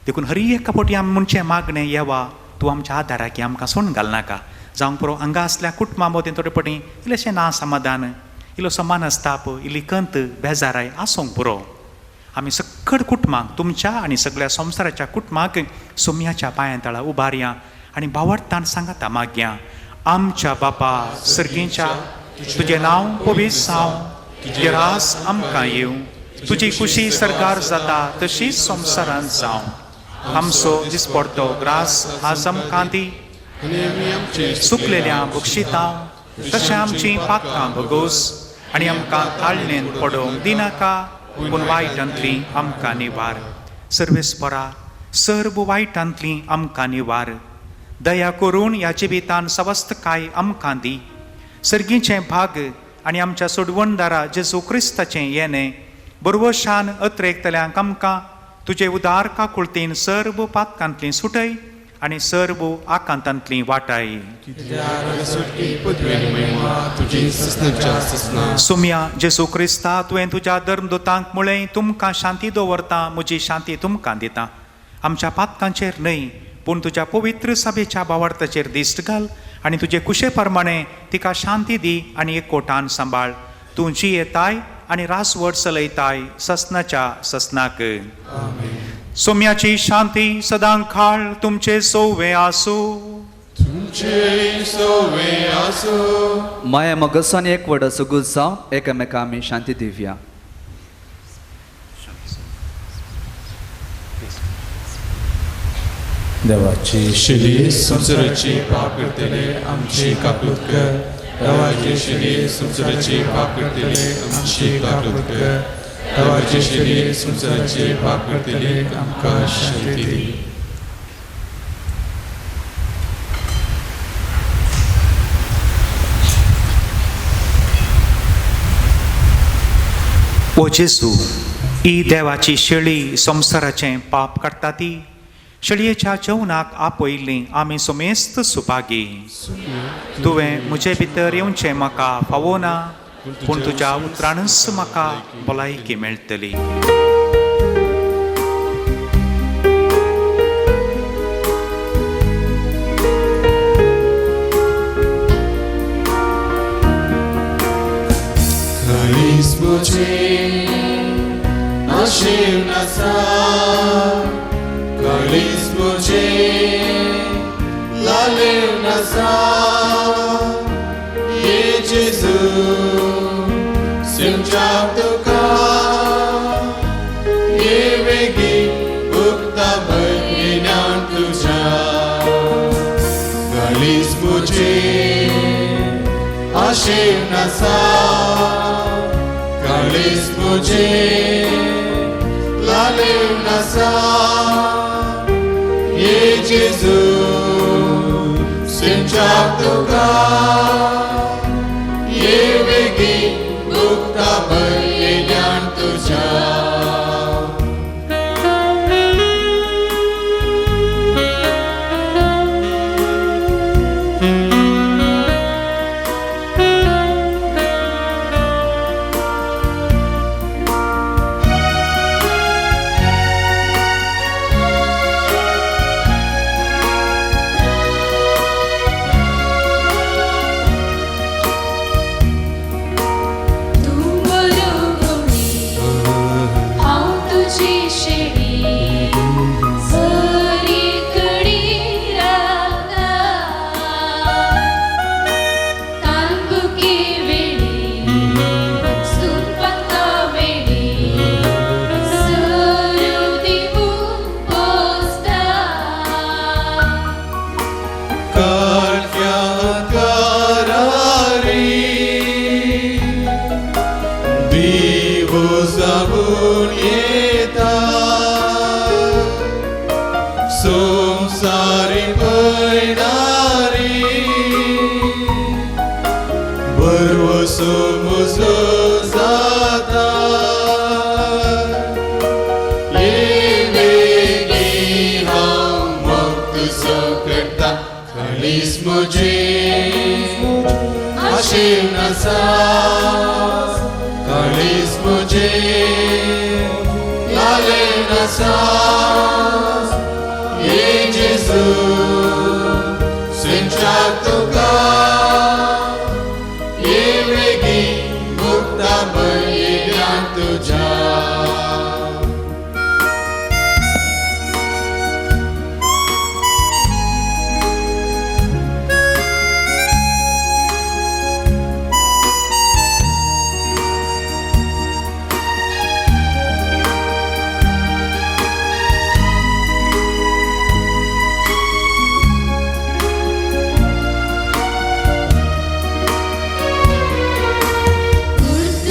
देखून हर एका फावटी आमी म्हणचें मागणें, येवा तूं आमच्या आदाराक ये, आमकां सोडून घालनाका. जावंक पुरो हांगा आसल्या कुटुंबा मदीं थोडे फावटी इल्लेशें ना समाधान, इल्लोसो मनस्ताप, इल्ली कंत, बेजाराय आसूंक पुरो. आमी सकट कुटुंबांक, तुमच्या आनी सगळ्या संवसाराच्या कुटुंबाक सोम्याच्या पांयां तळा उबारया आनी भावार्थान सांगाता मागया. आमच्या बापा सर्गीच्या, तुजें नांव पवित्र जावं, तुजें रास आमकां येवं, तुजी खुशी सरकार जाता तशीच संवसारांत जावं. आमचो दिसपडतो ग्रास आज आमकां दी, सुकलेल्या बक्षितां तशें आमचीं पातकां भोगोस, आनी आमकां ताळणेन पडोवंक दिनाका, पूण वायटांतली आमकां निवार. सर्वेस्परा सर्व वायटांतली आमकां निवार. दया करून ह्या जिवितान सवस्तकाय आमकां दी. सर्गीचें भाग आनी आमच्या सोडवणदारा जेजू क्रिस्ताचें येणें बरवशान अत्रेकतल्यांक आमकां तुजे उदार काकुळतीन सर्व पातकांतली सुटय आनी सर्व आकांतांतली वाटाय. सुम्या जेजू क्रिस्ता, तुवें तुज्या धर्मदुतांक म्हळें, तुमकां शांती दवरता, म्हजी शांती तुमकां दिता. आमच्या पातकांचेर न्हय पूण तुज्या पवित्र सभेच्या भावार्थाचेर दिश्ट घाल आनी तुजे कुशे प्रमाणे तिका शांती दी आनी एकवटान सांबाळ. तूं जियेताय आनी रासवट चलयताय ससनाच्या ससनाक. सोम्याची शांती सदां काळ तुमचे सोवे आसूं. तुमचे सोवे आसूं. माया मगसानी एकवट सगूत जावं एकामेका आमी शांती दिवया. देवाची शिली संवसाराची पाप करतले आमची काकूत कर. देवाची शिली संवसाराची पाप करतले आमची काकूत कर. देवाची शिली संवसाराची पाप करतले आमकां शांती दी. ओ जेजू, ही देवाची शेळी संवसाराचें पाप काडटा ती शेळयेच्या जेवणाक आपयल्ली आमी समेस्त सुभागी. तुवें म्हजे भितर येवचें म्हाका फावो ना, पूण तुज्या उतरानच म्हाका भलायकी मेळटली. काळीज म्हजें आशेवन आसा, काळीज म्हजें लालेवन आसा. ये जेजू सेवच्याक तुका, ये वेगीन उक्ता भयज्ञान तुज्या. काळीज म्हजें आशेवन आसा, काळीज म्हजें लालेवन आसा. ये जेजू सेवच्याक तुका, ये वेगीन उक्ता भयज्ञान तुज्या. तूं बरो कोणी, हांव तुजी शेळी, सरी कडी राखता. तांबुकी वेळी, सुपाता वेळी, सरू दिवून पोसता. काळख्या करारी दिवो जावन येता, संवसारी पयणारी भरवसो म्हजो जाता. ये वेगीं हांव मोग तुजो करता, काळीज म्हजें आशेवन आसा, काळीज म्हजें लालेवन आसा. ये जेजू सेवच्याक तुका, ये वेगीन मुक्ता भयज्ञान तुज्या.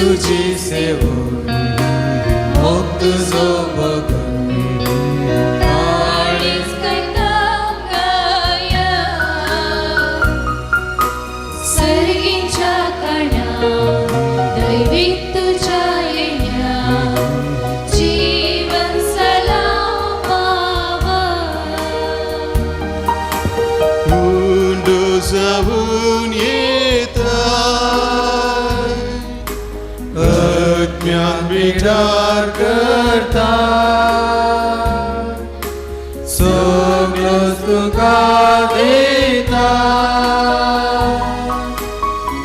तुजी सेवो मोग तुजो बगून, काळीज करता गाया, सर्गीच्या कणा दैवीक तुज्या येण्या, जीवन सलामावा. उंडो जावन येता, अज्ञान विचार करता, सगळोच तुका दिता.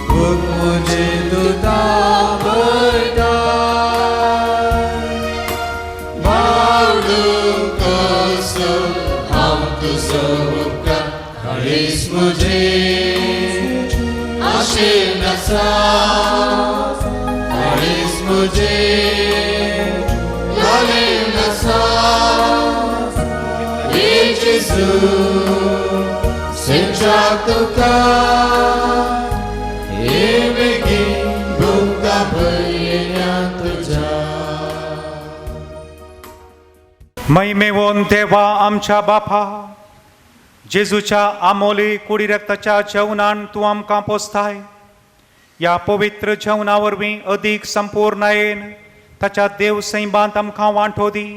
भूक म्हजी तूं थांबयता, बावडूं कसो हांव तुजो उपकार. काळीज म्हजें आशेवन आसा, काळीज म्हजें लालेवन आसा. ये जेजू सेवच्याक तुका, ये वेगीन भुगता भयज्ञान तुज्या. महिमेवोन देवा आमच्या बापा, जेजूच्या आमोली कुडी रक्ताच्या जेवणान तूं आमकां पोसताय. ह्या पवित्र जेवणा वरवीं अदीक संपूर्णायेन ताच्या देव सैबांत आमकां वांटो दी.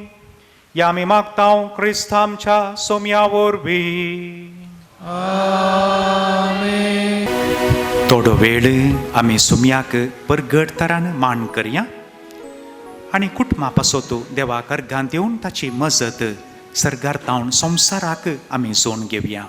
या आमी मागता क्रिस्त आमच्या सोम्या वरवीं. थोडो वेळ आमी सुम्याक परगट तरान मान करया आनी कुटुंबा पासत देवाक अर्गां दिवन ताची मजत सर्गार तावन संवसाराक आमी जोन घेवया.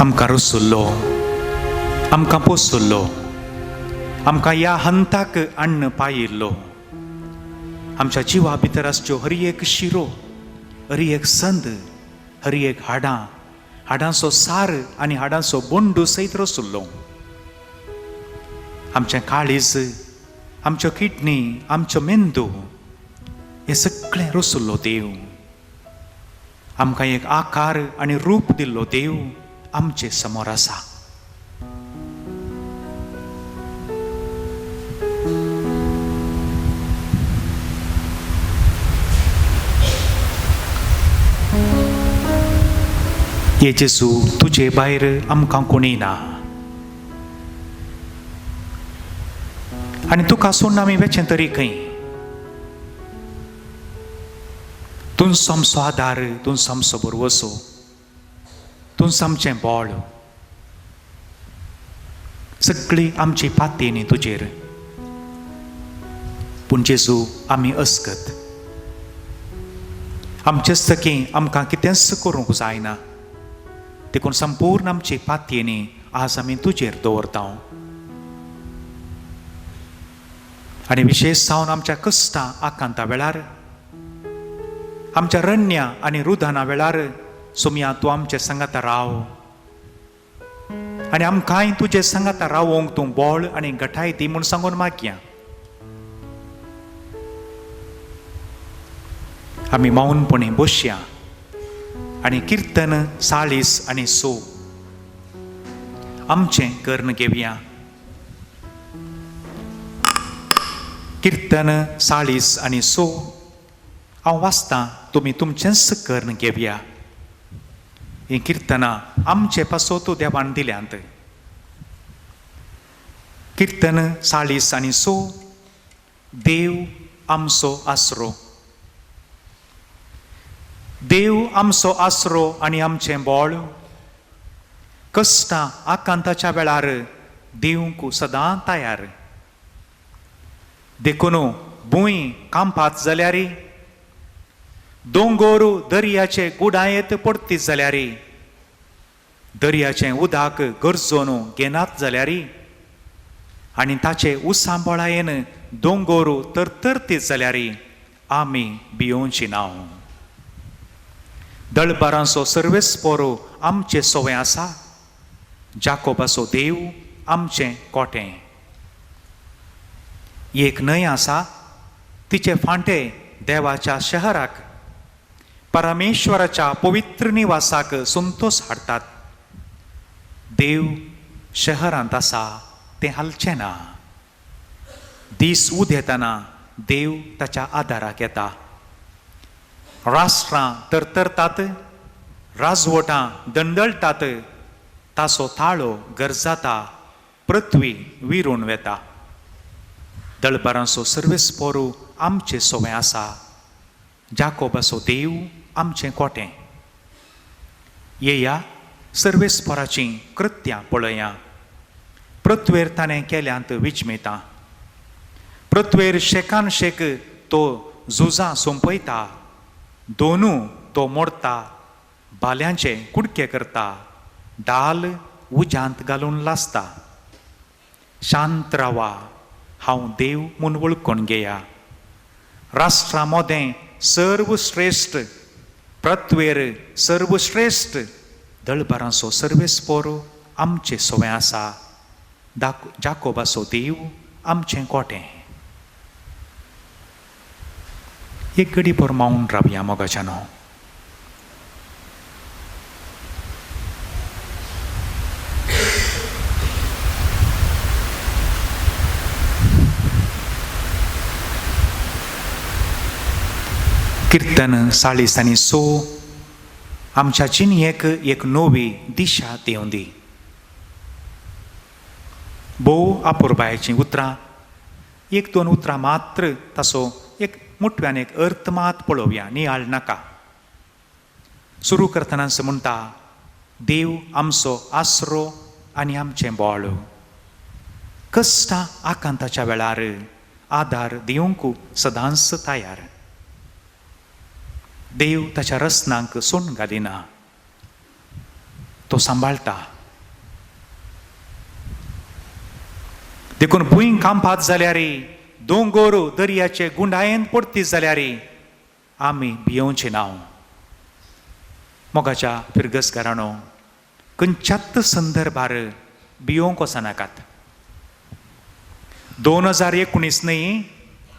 आमकां रसुल्लो, आमकां पोसुल्लो, आमकां ह्या हंताक अन्न पायिल्लो, आमच्या जिवा भितर आसच्यो हर एक शिरो, हर एक संद, हर एक हाडां, हाडांचो सार आनी हाडांचो बोंडू सयत रसुल्लो. आमचें काळीज, आमच्यो किडनी, आमच्यो मेंदू हें सगळें रसुल्लो देव. आमकां एक आकार आनी रूप दिल्लो देव आमचे समोर आसा. हे जेजू, तुजे भायर आमकां कोणी ना आनी तुका सोडून आमी वेचें तरी खंय. तूंच आमचो आदार, तूंच आमचो भरवसो, तूंच आमचें बळ. सगळी आमची पाती न्ही तुजेर. पूण जेजू, आमी अस्कत, आमचे सखी आमकां कितेंच करूंक जायना, देखून संपूर्ण आमची पातयेनी आज आमी तुजेर दवरता. आनी विशेश जावन आमच्या कश्टां आकांता वेळार, आमच्या रण्या आनी रुदाना वेळार सोमया तूं आमचे सांगाता राव आनी आमकांय तुजे सांगाता रावोंक तूं बळ आनी गठाय दी म्हूण सांगून मागया. आमी मौनपणी बसया आनी किर्तन 40 आनी 100 आमचें कर्ण घेवया. किर्तन 40 आनी 100 हांव वाचतां, तुमी तुमचेंच कर्ण घेवया. हीं किर्तनां आमचे पासत देवान दिल्यांत. किर्तन 40 आनी 6. देव आमचो आसरो. देव आमचो आसरो आनी आमचें बळ. कश्टां आकांताच्या वेळार दिवंक सदां तयार. देखून भूंय कांपात जाल्यार, दोंगोर दर्याचे गुडायेत पडतीत जाल्यार, दर्याचें उदक गरजोन घेनात जाल्यार आनी ताचे उसांबळायेन दोंगोर तरतरतीत जाल्यार आमी भियोवची ना. दळबारांचो सर्वेस्पोर आमचें सोवें आसा, जाकोबाचो देव आमचें कोटें. एक न्हंय आसा, तिचे फांटे देवाच्या शहराक, परमेश्वराच्या पवित्र निवासाक संतोष हाडटात. देव शहरांत आसा, तें हालचें ना. दीस उदेतना देव ताच्या आदाराक येता. राष्ट्रां तरतरतात, राजवटां दंडळटात, ताचो ताळो गरजाता, पृथ्वी विरून वेता. दळबारांचो सर्वेस्पोरू आमचें सोवें आसा, जाकोबाचो देव आमचें कोटें. येया सर्वेस्पोराचीं कृत्यां पळया, पृथ्वेर ताणें केल्यांत विचमेता. पृथ्वेर शेकान शेक तो झुजां सोंपयता, दोनू तो मोडता, भाल्यांचे कुडके करता, दाल उज्यांत घालून लासता. शांत रावा, हांव देव म्हूण वळखून घेया. राष्ट्रां मोदें सर्वश्रेश्ठ, पृथ्वेर सर्वश्रेश्ठ दळबारांचो सर्वेस्पोर आमचें सोवें आसा, जाकोबाचो देव आमचें कोटें. एक घडी भर मावन रावया मोगाच्यानो. किर्तन 40 आनी 6 आमच्या जिणेक एक नवी दिशा दिवं दी. भोव अपुरबायेचीं उतरां, एक दोन उतरां मात्र ताचो एक मोठ्यान एक अर्थ मात पळोवया, नियाळ नाका. सुरू करतनाच म्हणटा, देव आमचो आसरो आनी आमचें बळ. कश्टां आकांताच्या वेळार आदार दिवंक सदांच तयार. देव ताच्या रसनांक सोण घालिना, तो सांबाळटा. देखून भूंय कांपात जाल्यार, दोंगोर दर्याचे गुंडायेन पडतीत जाल्यार आमी भियोवचे ना. मोगाच्या फिरगसकारांनो, खंयच्याच संदर्भार भियोवंक वचनाकात. 2019 न्हय,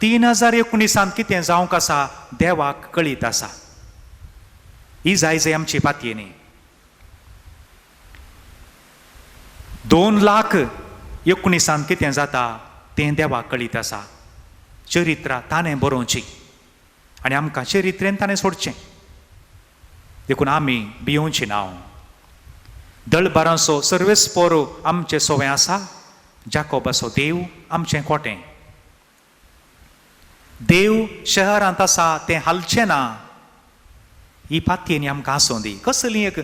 3019 कितें जावंक आसा देवाक कळीत आसा. ही जाय जाय आमची पातयेनी. 2,00,019 कितें जाता तें देवाक कळीत आसा. चरित्रां ताणें बरोवची आनी आमकां चरित्रेन ताणें सोडचें. देखून आमी भियोवची ना. दळबारांचो सर्वेस्पोर आमचें सोवें आसा, जाकोबाचो देव आमचें कोटें. देव शहरांत आसा, तें हालचें ना. ही पातयेनी आमकां आसूं दी. कसली एक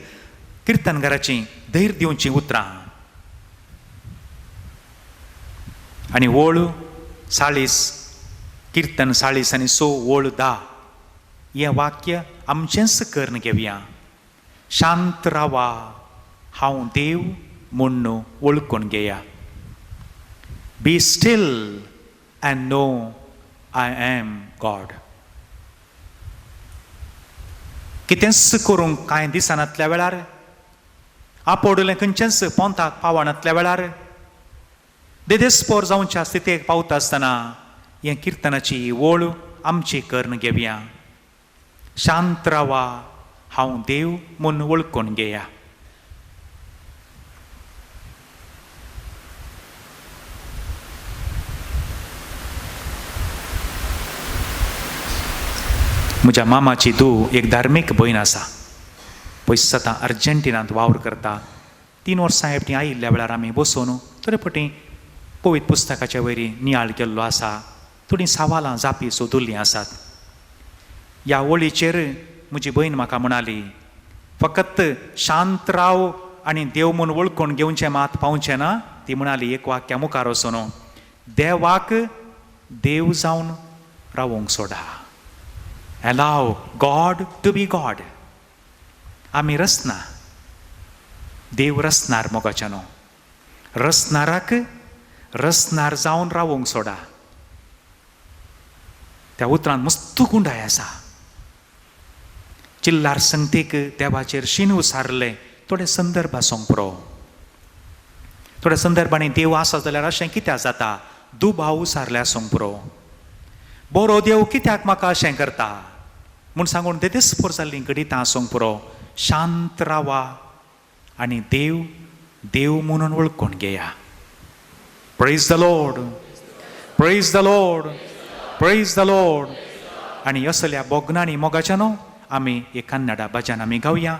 किर्तनकाराची धैर्य दिवचीं उतरां. आनी ओळ 40, किर्तन 40 आनी 6 ओळ 10 हें वाक्य आमचेंच करून घेवया. शांत रावा, हांव देव म्हूण वळखून घेया. Be still and know I am God. कितेंच करूंक कांय दिसनातल्या वेळार, आपोडलें खंयचेंच पोंताक पावनातल्या वेळार, देदेस्पोर जावच्या स्थितेक पावता आसतना हें किर्तनाची ओळ आमची करून घेवया. शांत रावा, हांव देव म्हूण वळखून घेया. म्हज्या मामाची धूव एक धार्मीक भयण आसा, पयस आतां अर्जंटिनांत वावर करता. 3 वर्सां एकटी आयिल्ल्या वेळार आमी बसून थोडे फावटी पवित्र पुस्तकाच्या वयरी नियाळ केल्लो आसा, थोडीं सवालां जापी सोदुल्लीं आसात. ह्या वळीचेर म्हजी भयण म्हाका म्हणाली, फकत शांत राव आनी देव म्हूण वळखून घेवचें मात पावचें ना. ती म्हणाली एक वाक्या मुखार वचून, देवाक देव जावन रावोंक सोडा. Allow God to be God. आमी रचना, देव रचणार मोगाच्यानो, रचणाराक रचणार जावन रावोंक सोडा. त्या उतरान मस्त गुंडाय आसा. चिल्लार संगतीक देवाचेर शीण उसारलें थोडे संदर्भ आसूंक पुरो. थोड्या संदर्भांनी देव आसा जाल्यार अशें कित्याक जाता, दुबाव उसारले आसूंक पुरो. बरो देव कित्याक म्हाका अशें करता म्हूण सांगून देदेस्पोर जाल्लीं घडितां आसूंक पुरो. शांत रावा आनी देव देव म्हणून वळखून घेया. Praise the Lord, praise the Lord, praise the Lord. आनी असल्या बोगनांनी मोगाच्यानो आमी एक कन्नडा भजन आमी गावया.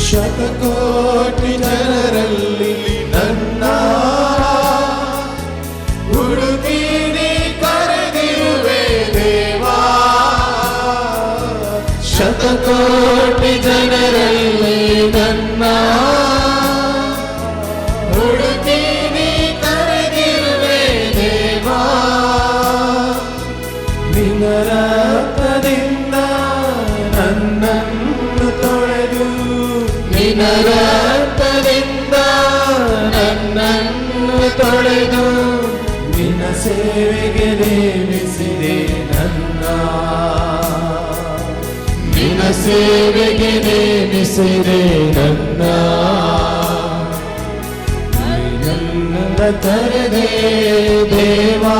ಶತಕೋಟಿ ಜನರಲ್ಲಿ ನನ್ನ ಹುಡುಕಿನಿ ಕರೆದಿರುವೆ ದೇವಾ, ಶತಕೋಟಿ ಜನರಲ್ಲಿ ನನ್ನ ಹುಡುಕಿನಿ ಕರೆದಿರುವೆ ದೇವಾ, ನಿನ್ನ ರಕ್ತದಿಂದ ನನ್ನನ್ನು ತೊಳೆದು, ನಿನ್ನ ರಕ್ತದಿಂದ ನನ್ನನ್ನು ತೊಳೆದು, ನಿನ್ನ ಸೇವೆಗೆ ನೇಮಿಸಿದೆ ನನ್ನ, ನಿನ್ನ ಸೇವೆಗೆ ನೇಮಿಸಿದೆ ನನ್ನ, ನನ್ನ ಕರೆದೆ ದೇವಾ,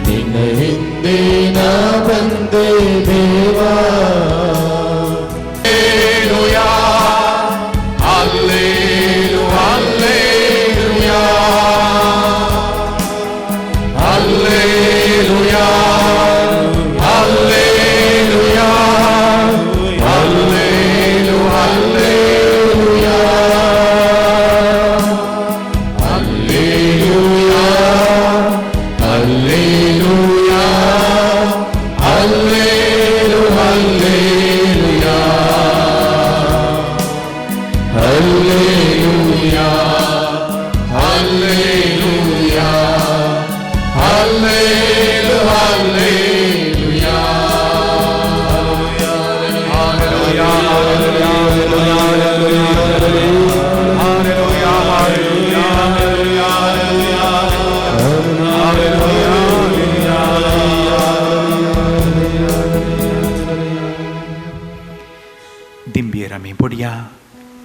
ನಿನ್ನ ಹಿಂದೆ ನಾ ಬಂದೆ ದೇವಾ.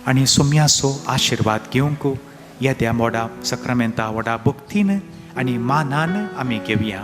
आनी सोम्याचो आशिर्वाद घेवंक येद्या मोडा सक्रामेंता व्हडा भक्तीन आनी मानान आमी घेवया.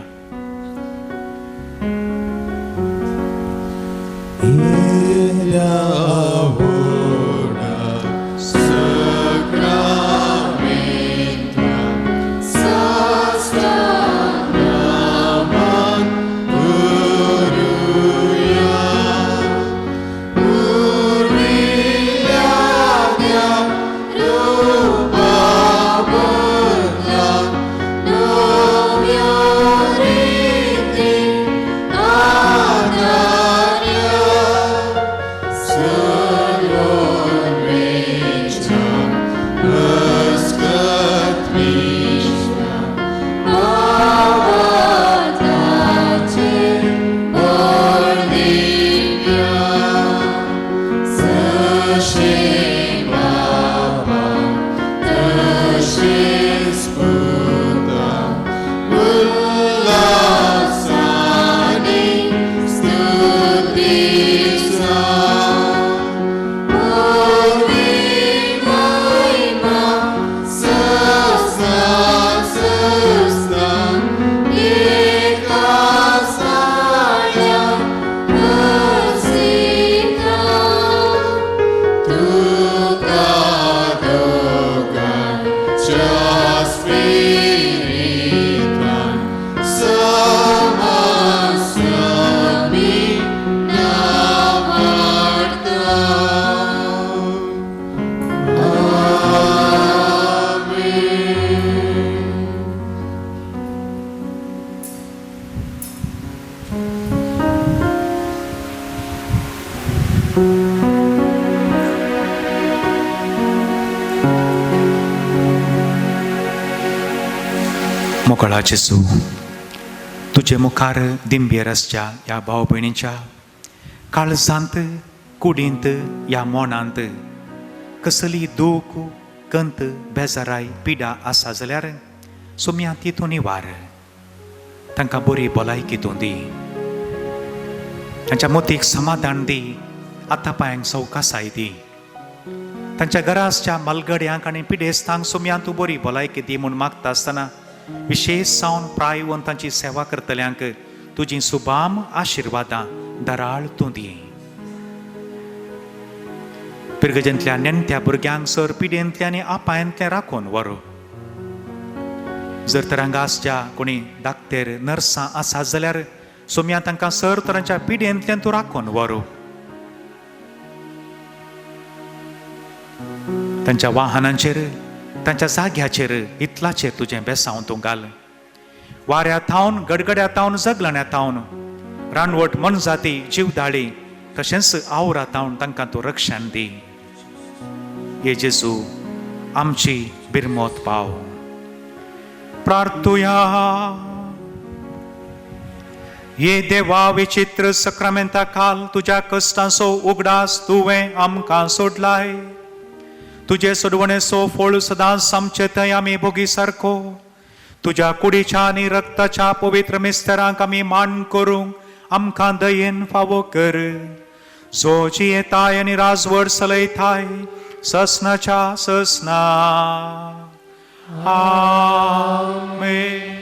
मोकळा जेजू, तुजे मुखार दिंबेर आसच्या ह्या भाव भयणीच्या काळजांत, कुडींत ह्या मोनांत कसली दूख, कंत, बेजाराय, पिडा आसा जाल्यार सोम्या ती तूं निवार. तांकां बरी भलायकी तूं दी, तांच्या मोतीक समाधान दी, आतां पांयांक सवकासाय दी. तांच्या घरा आसच्या मालगड्यांक आनी पिडेस्तांक सोम्या तूं बरी भलायकी दी म्हूण मागता आसतना विशेश जावन प्रायवंत तांची सेवा करतल्यांक तुजी सुबाम आशिर्वादां दराळ तूं दी. पिरगजेंतल्या नेणत्या भुरग्यांक सर पिडेंतल्या आनी आपायंतलें राखून व्हरू. जर तर हांगा आसच्या कोणी डाक्टर नर्सां आसात जाल्यार सोम्या तांकां सर तरांच्या पिडेंतल्यान तूं राखून व्हरू. तांच्या वाहनांचेर, तांच्या जाग्याचेर, इतलाचेर तुजें बेसांव तूं घाल. वाऱ्या थावन, गडगड्या थावन, जगलण्या थावन, रानवट मनजाती, जिवदाळी तशेंच आवरा थावन तांकां तूं रक्षण दी. हे जेजू, आमची बिरमोत पाव. प्रार्थुया. हे देवा, विचित्र सक्रामेंता काल तुज्या कश्टांचो उगडास तुवें आमकां सोडलाय. तुजे सोडवणेचो फळ सदांच आमचे थंय आमी भोगी सारको तुज्या कुडीच्या आनी रक्ताच्या पवित्र मिस्तरांक आमी मान करूंक आमकां दयेन फावो कर. जो जियेताय आनी राजवट चलयताय ससनाच्या ससना. आमेन.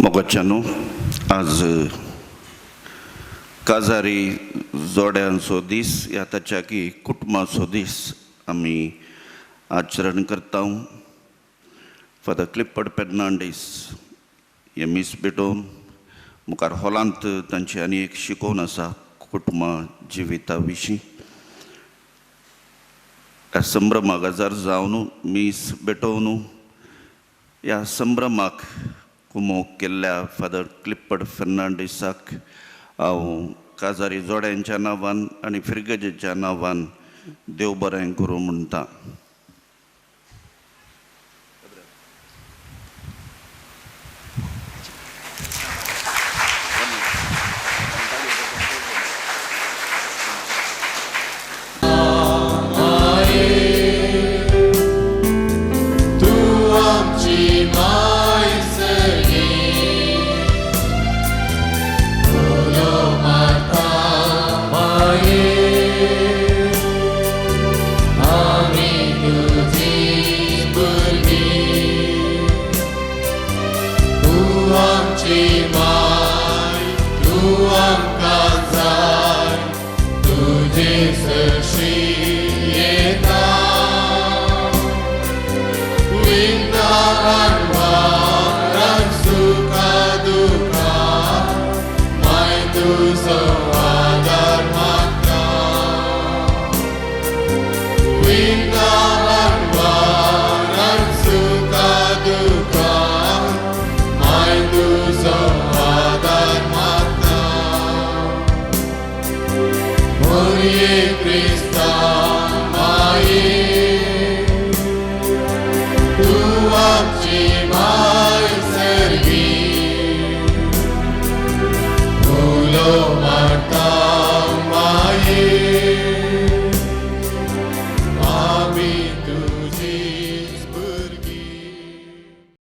मोगाच्यानो, आज काजारी जोड्यांचो दीस ह्या ताच्या की कुटुंबाचो दीस आमी आचरण करता. फादर क्लिप्पड फेर्नांडीस हे मीस भेटोवन मुखार हॉलांत तांची आनी एक शिकोवन आसा कुटुंबा जिविता विशीं. ह्या संभ्रमाक हजार जावन मीस भेटोवन ह्या संभ्रमाक कुमोक केल्ल्या फादर क्लिप्पड फेर्नांडीसाक हांव काजारी जोड्यांच्या नांवान आनी फिर्गजेच्या नांवान देव बरें करूं म्हणटा. Cristo.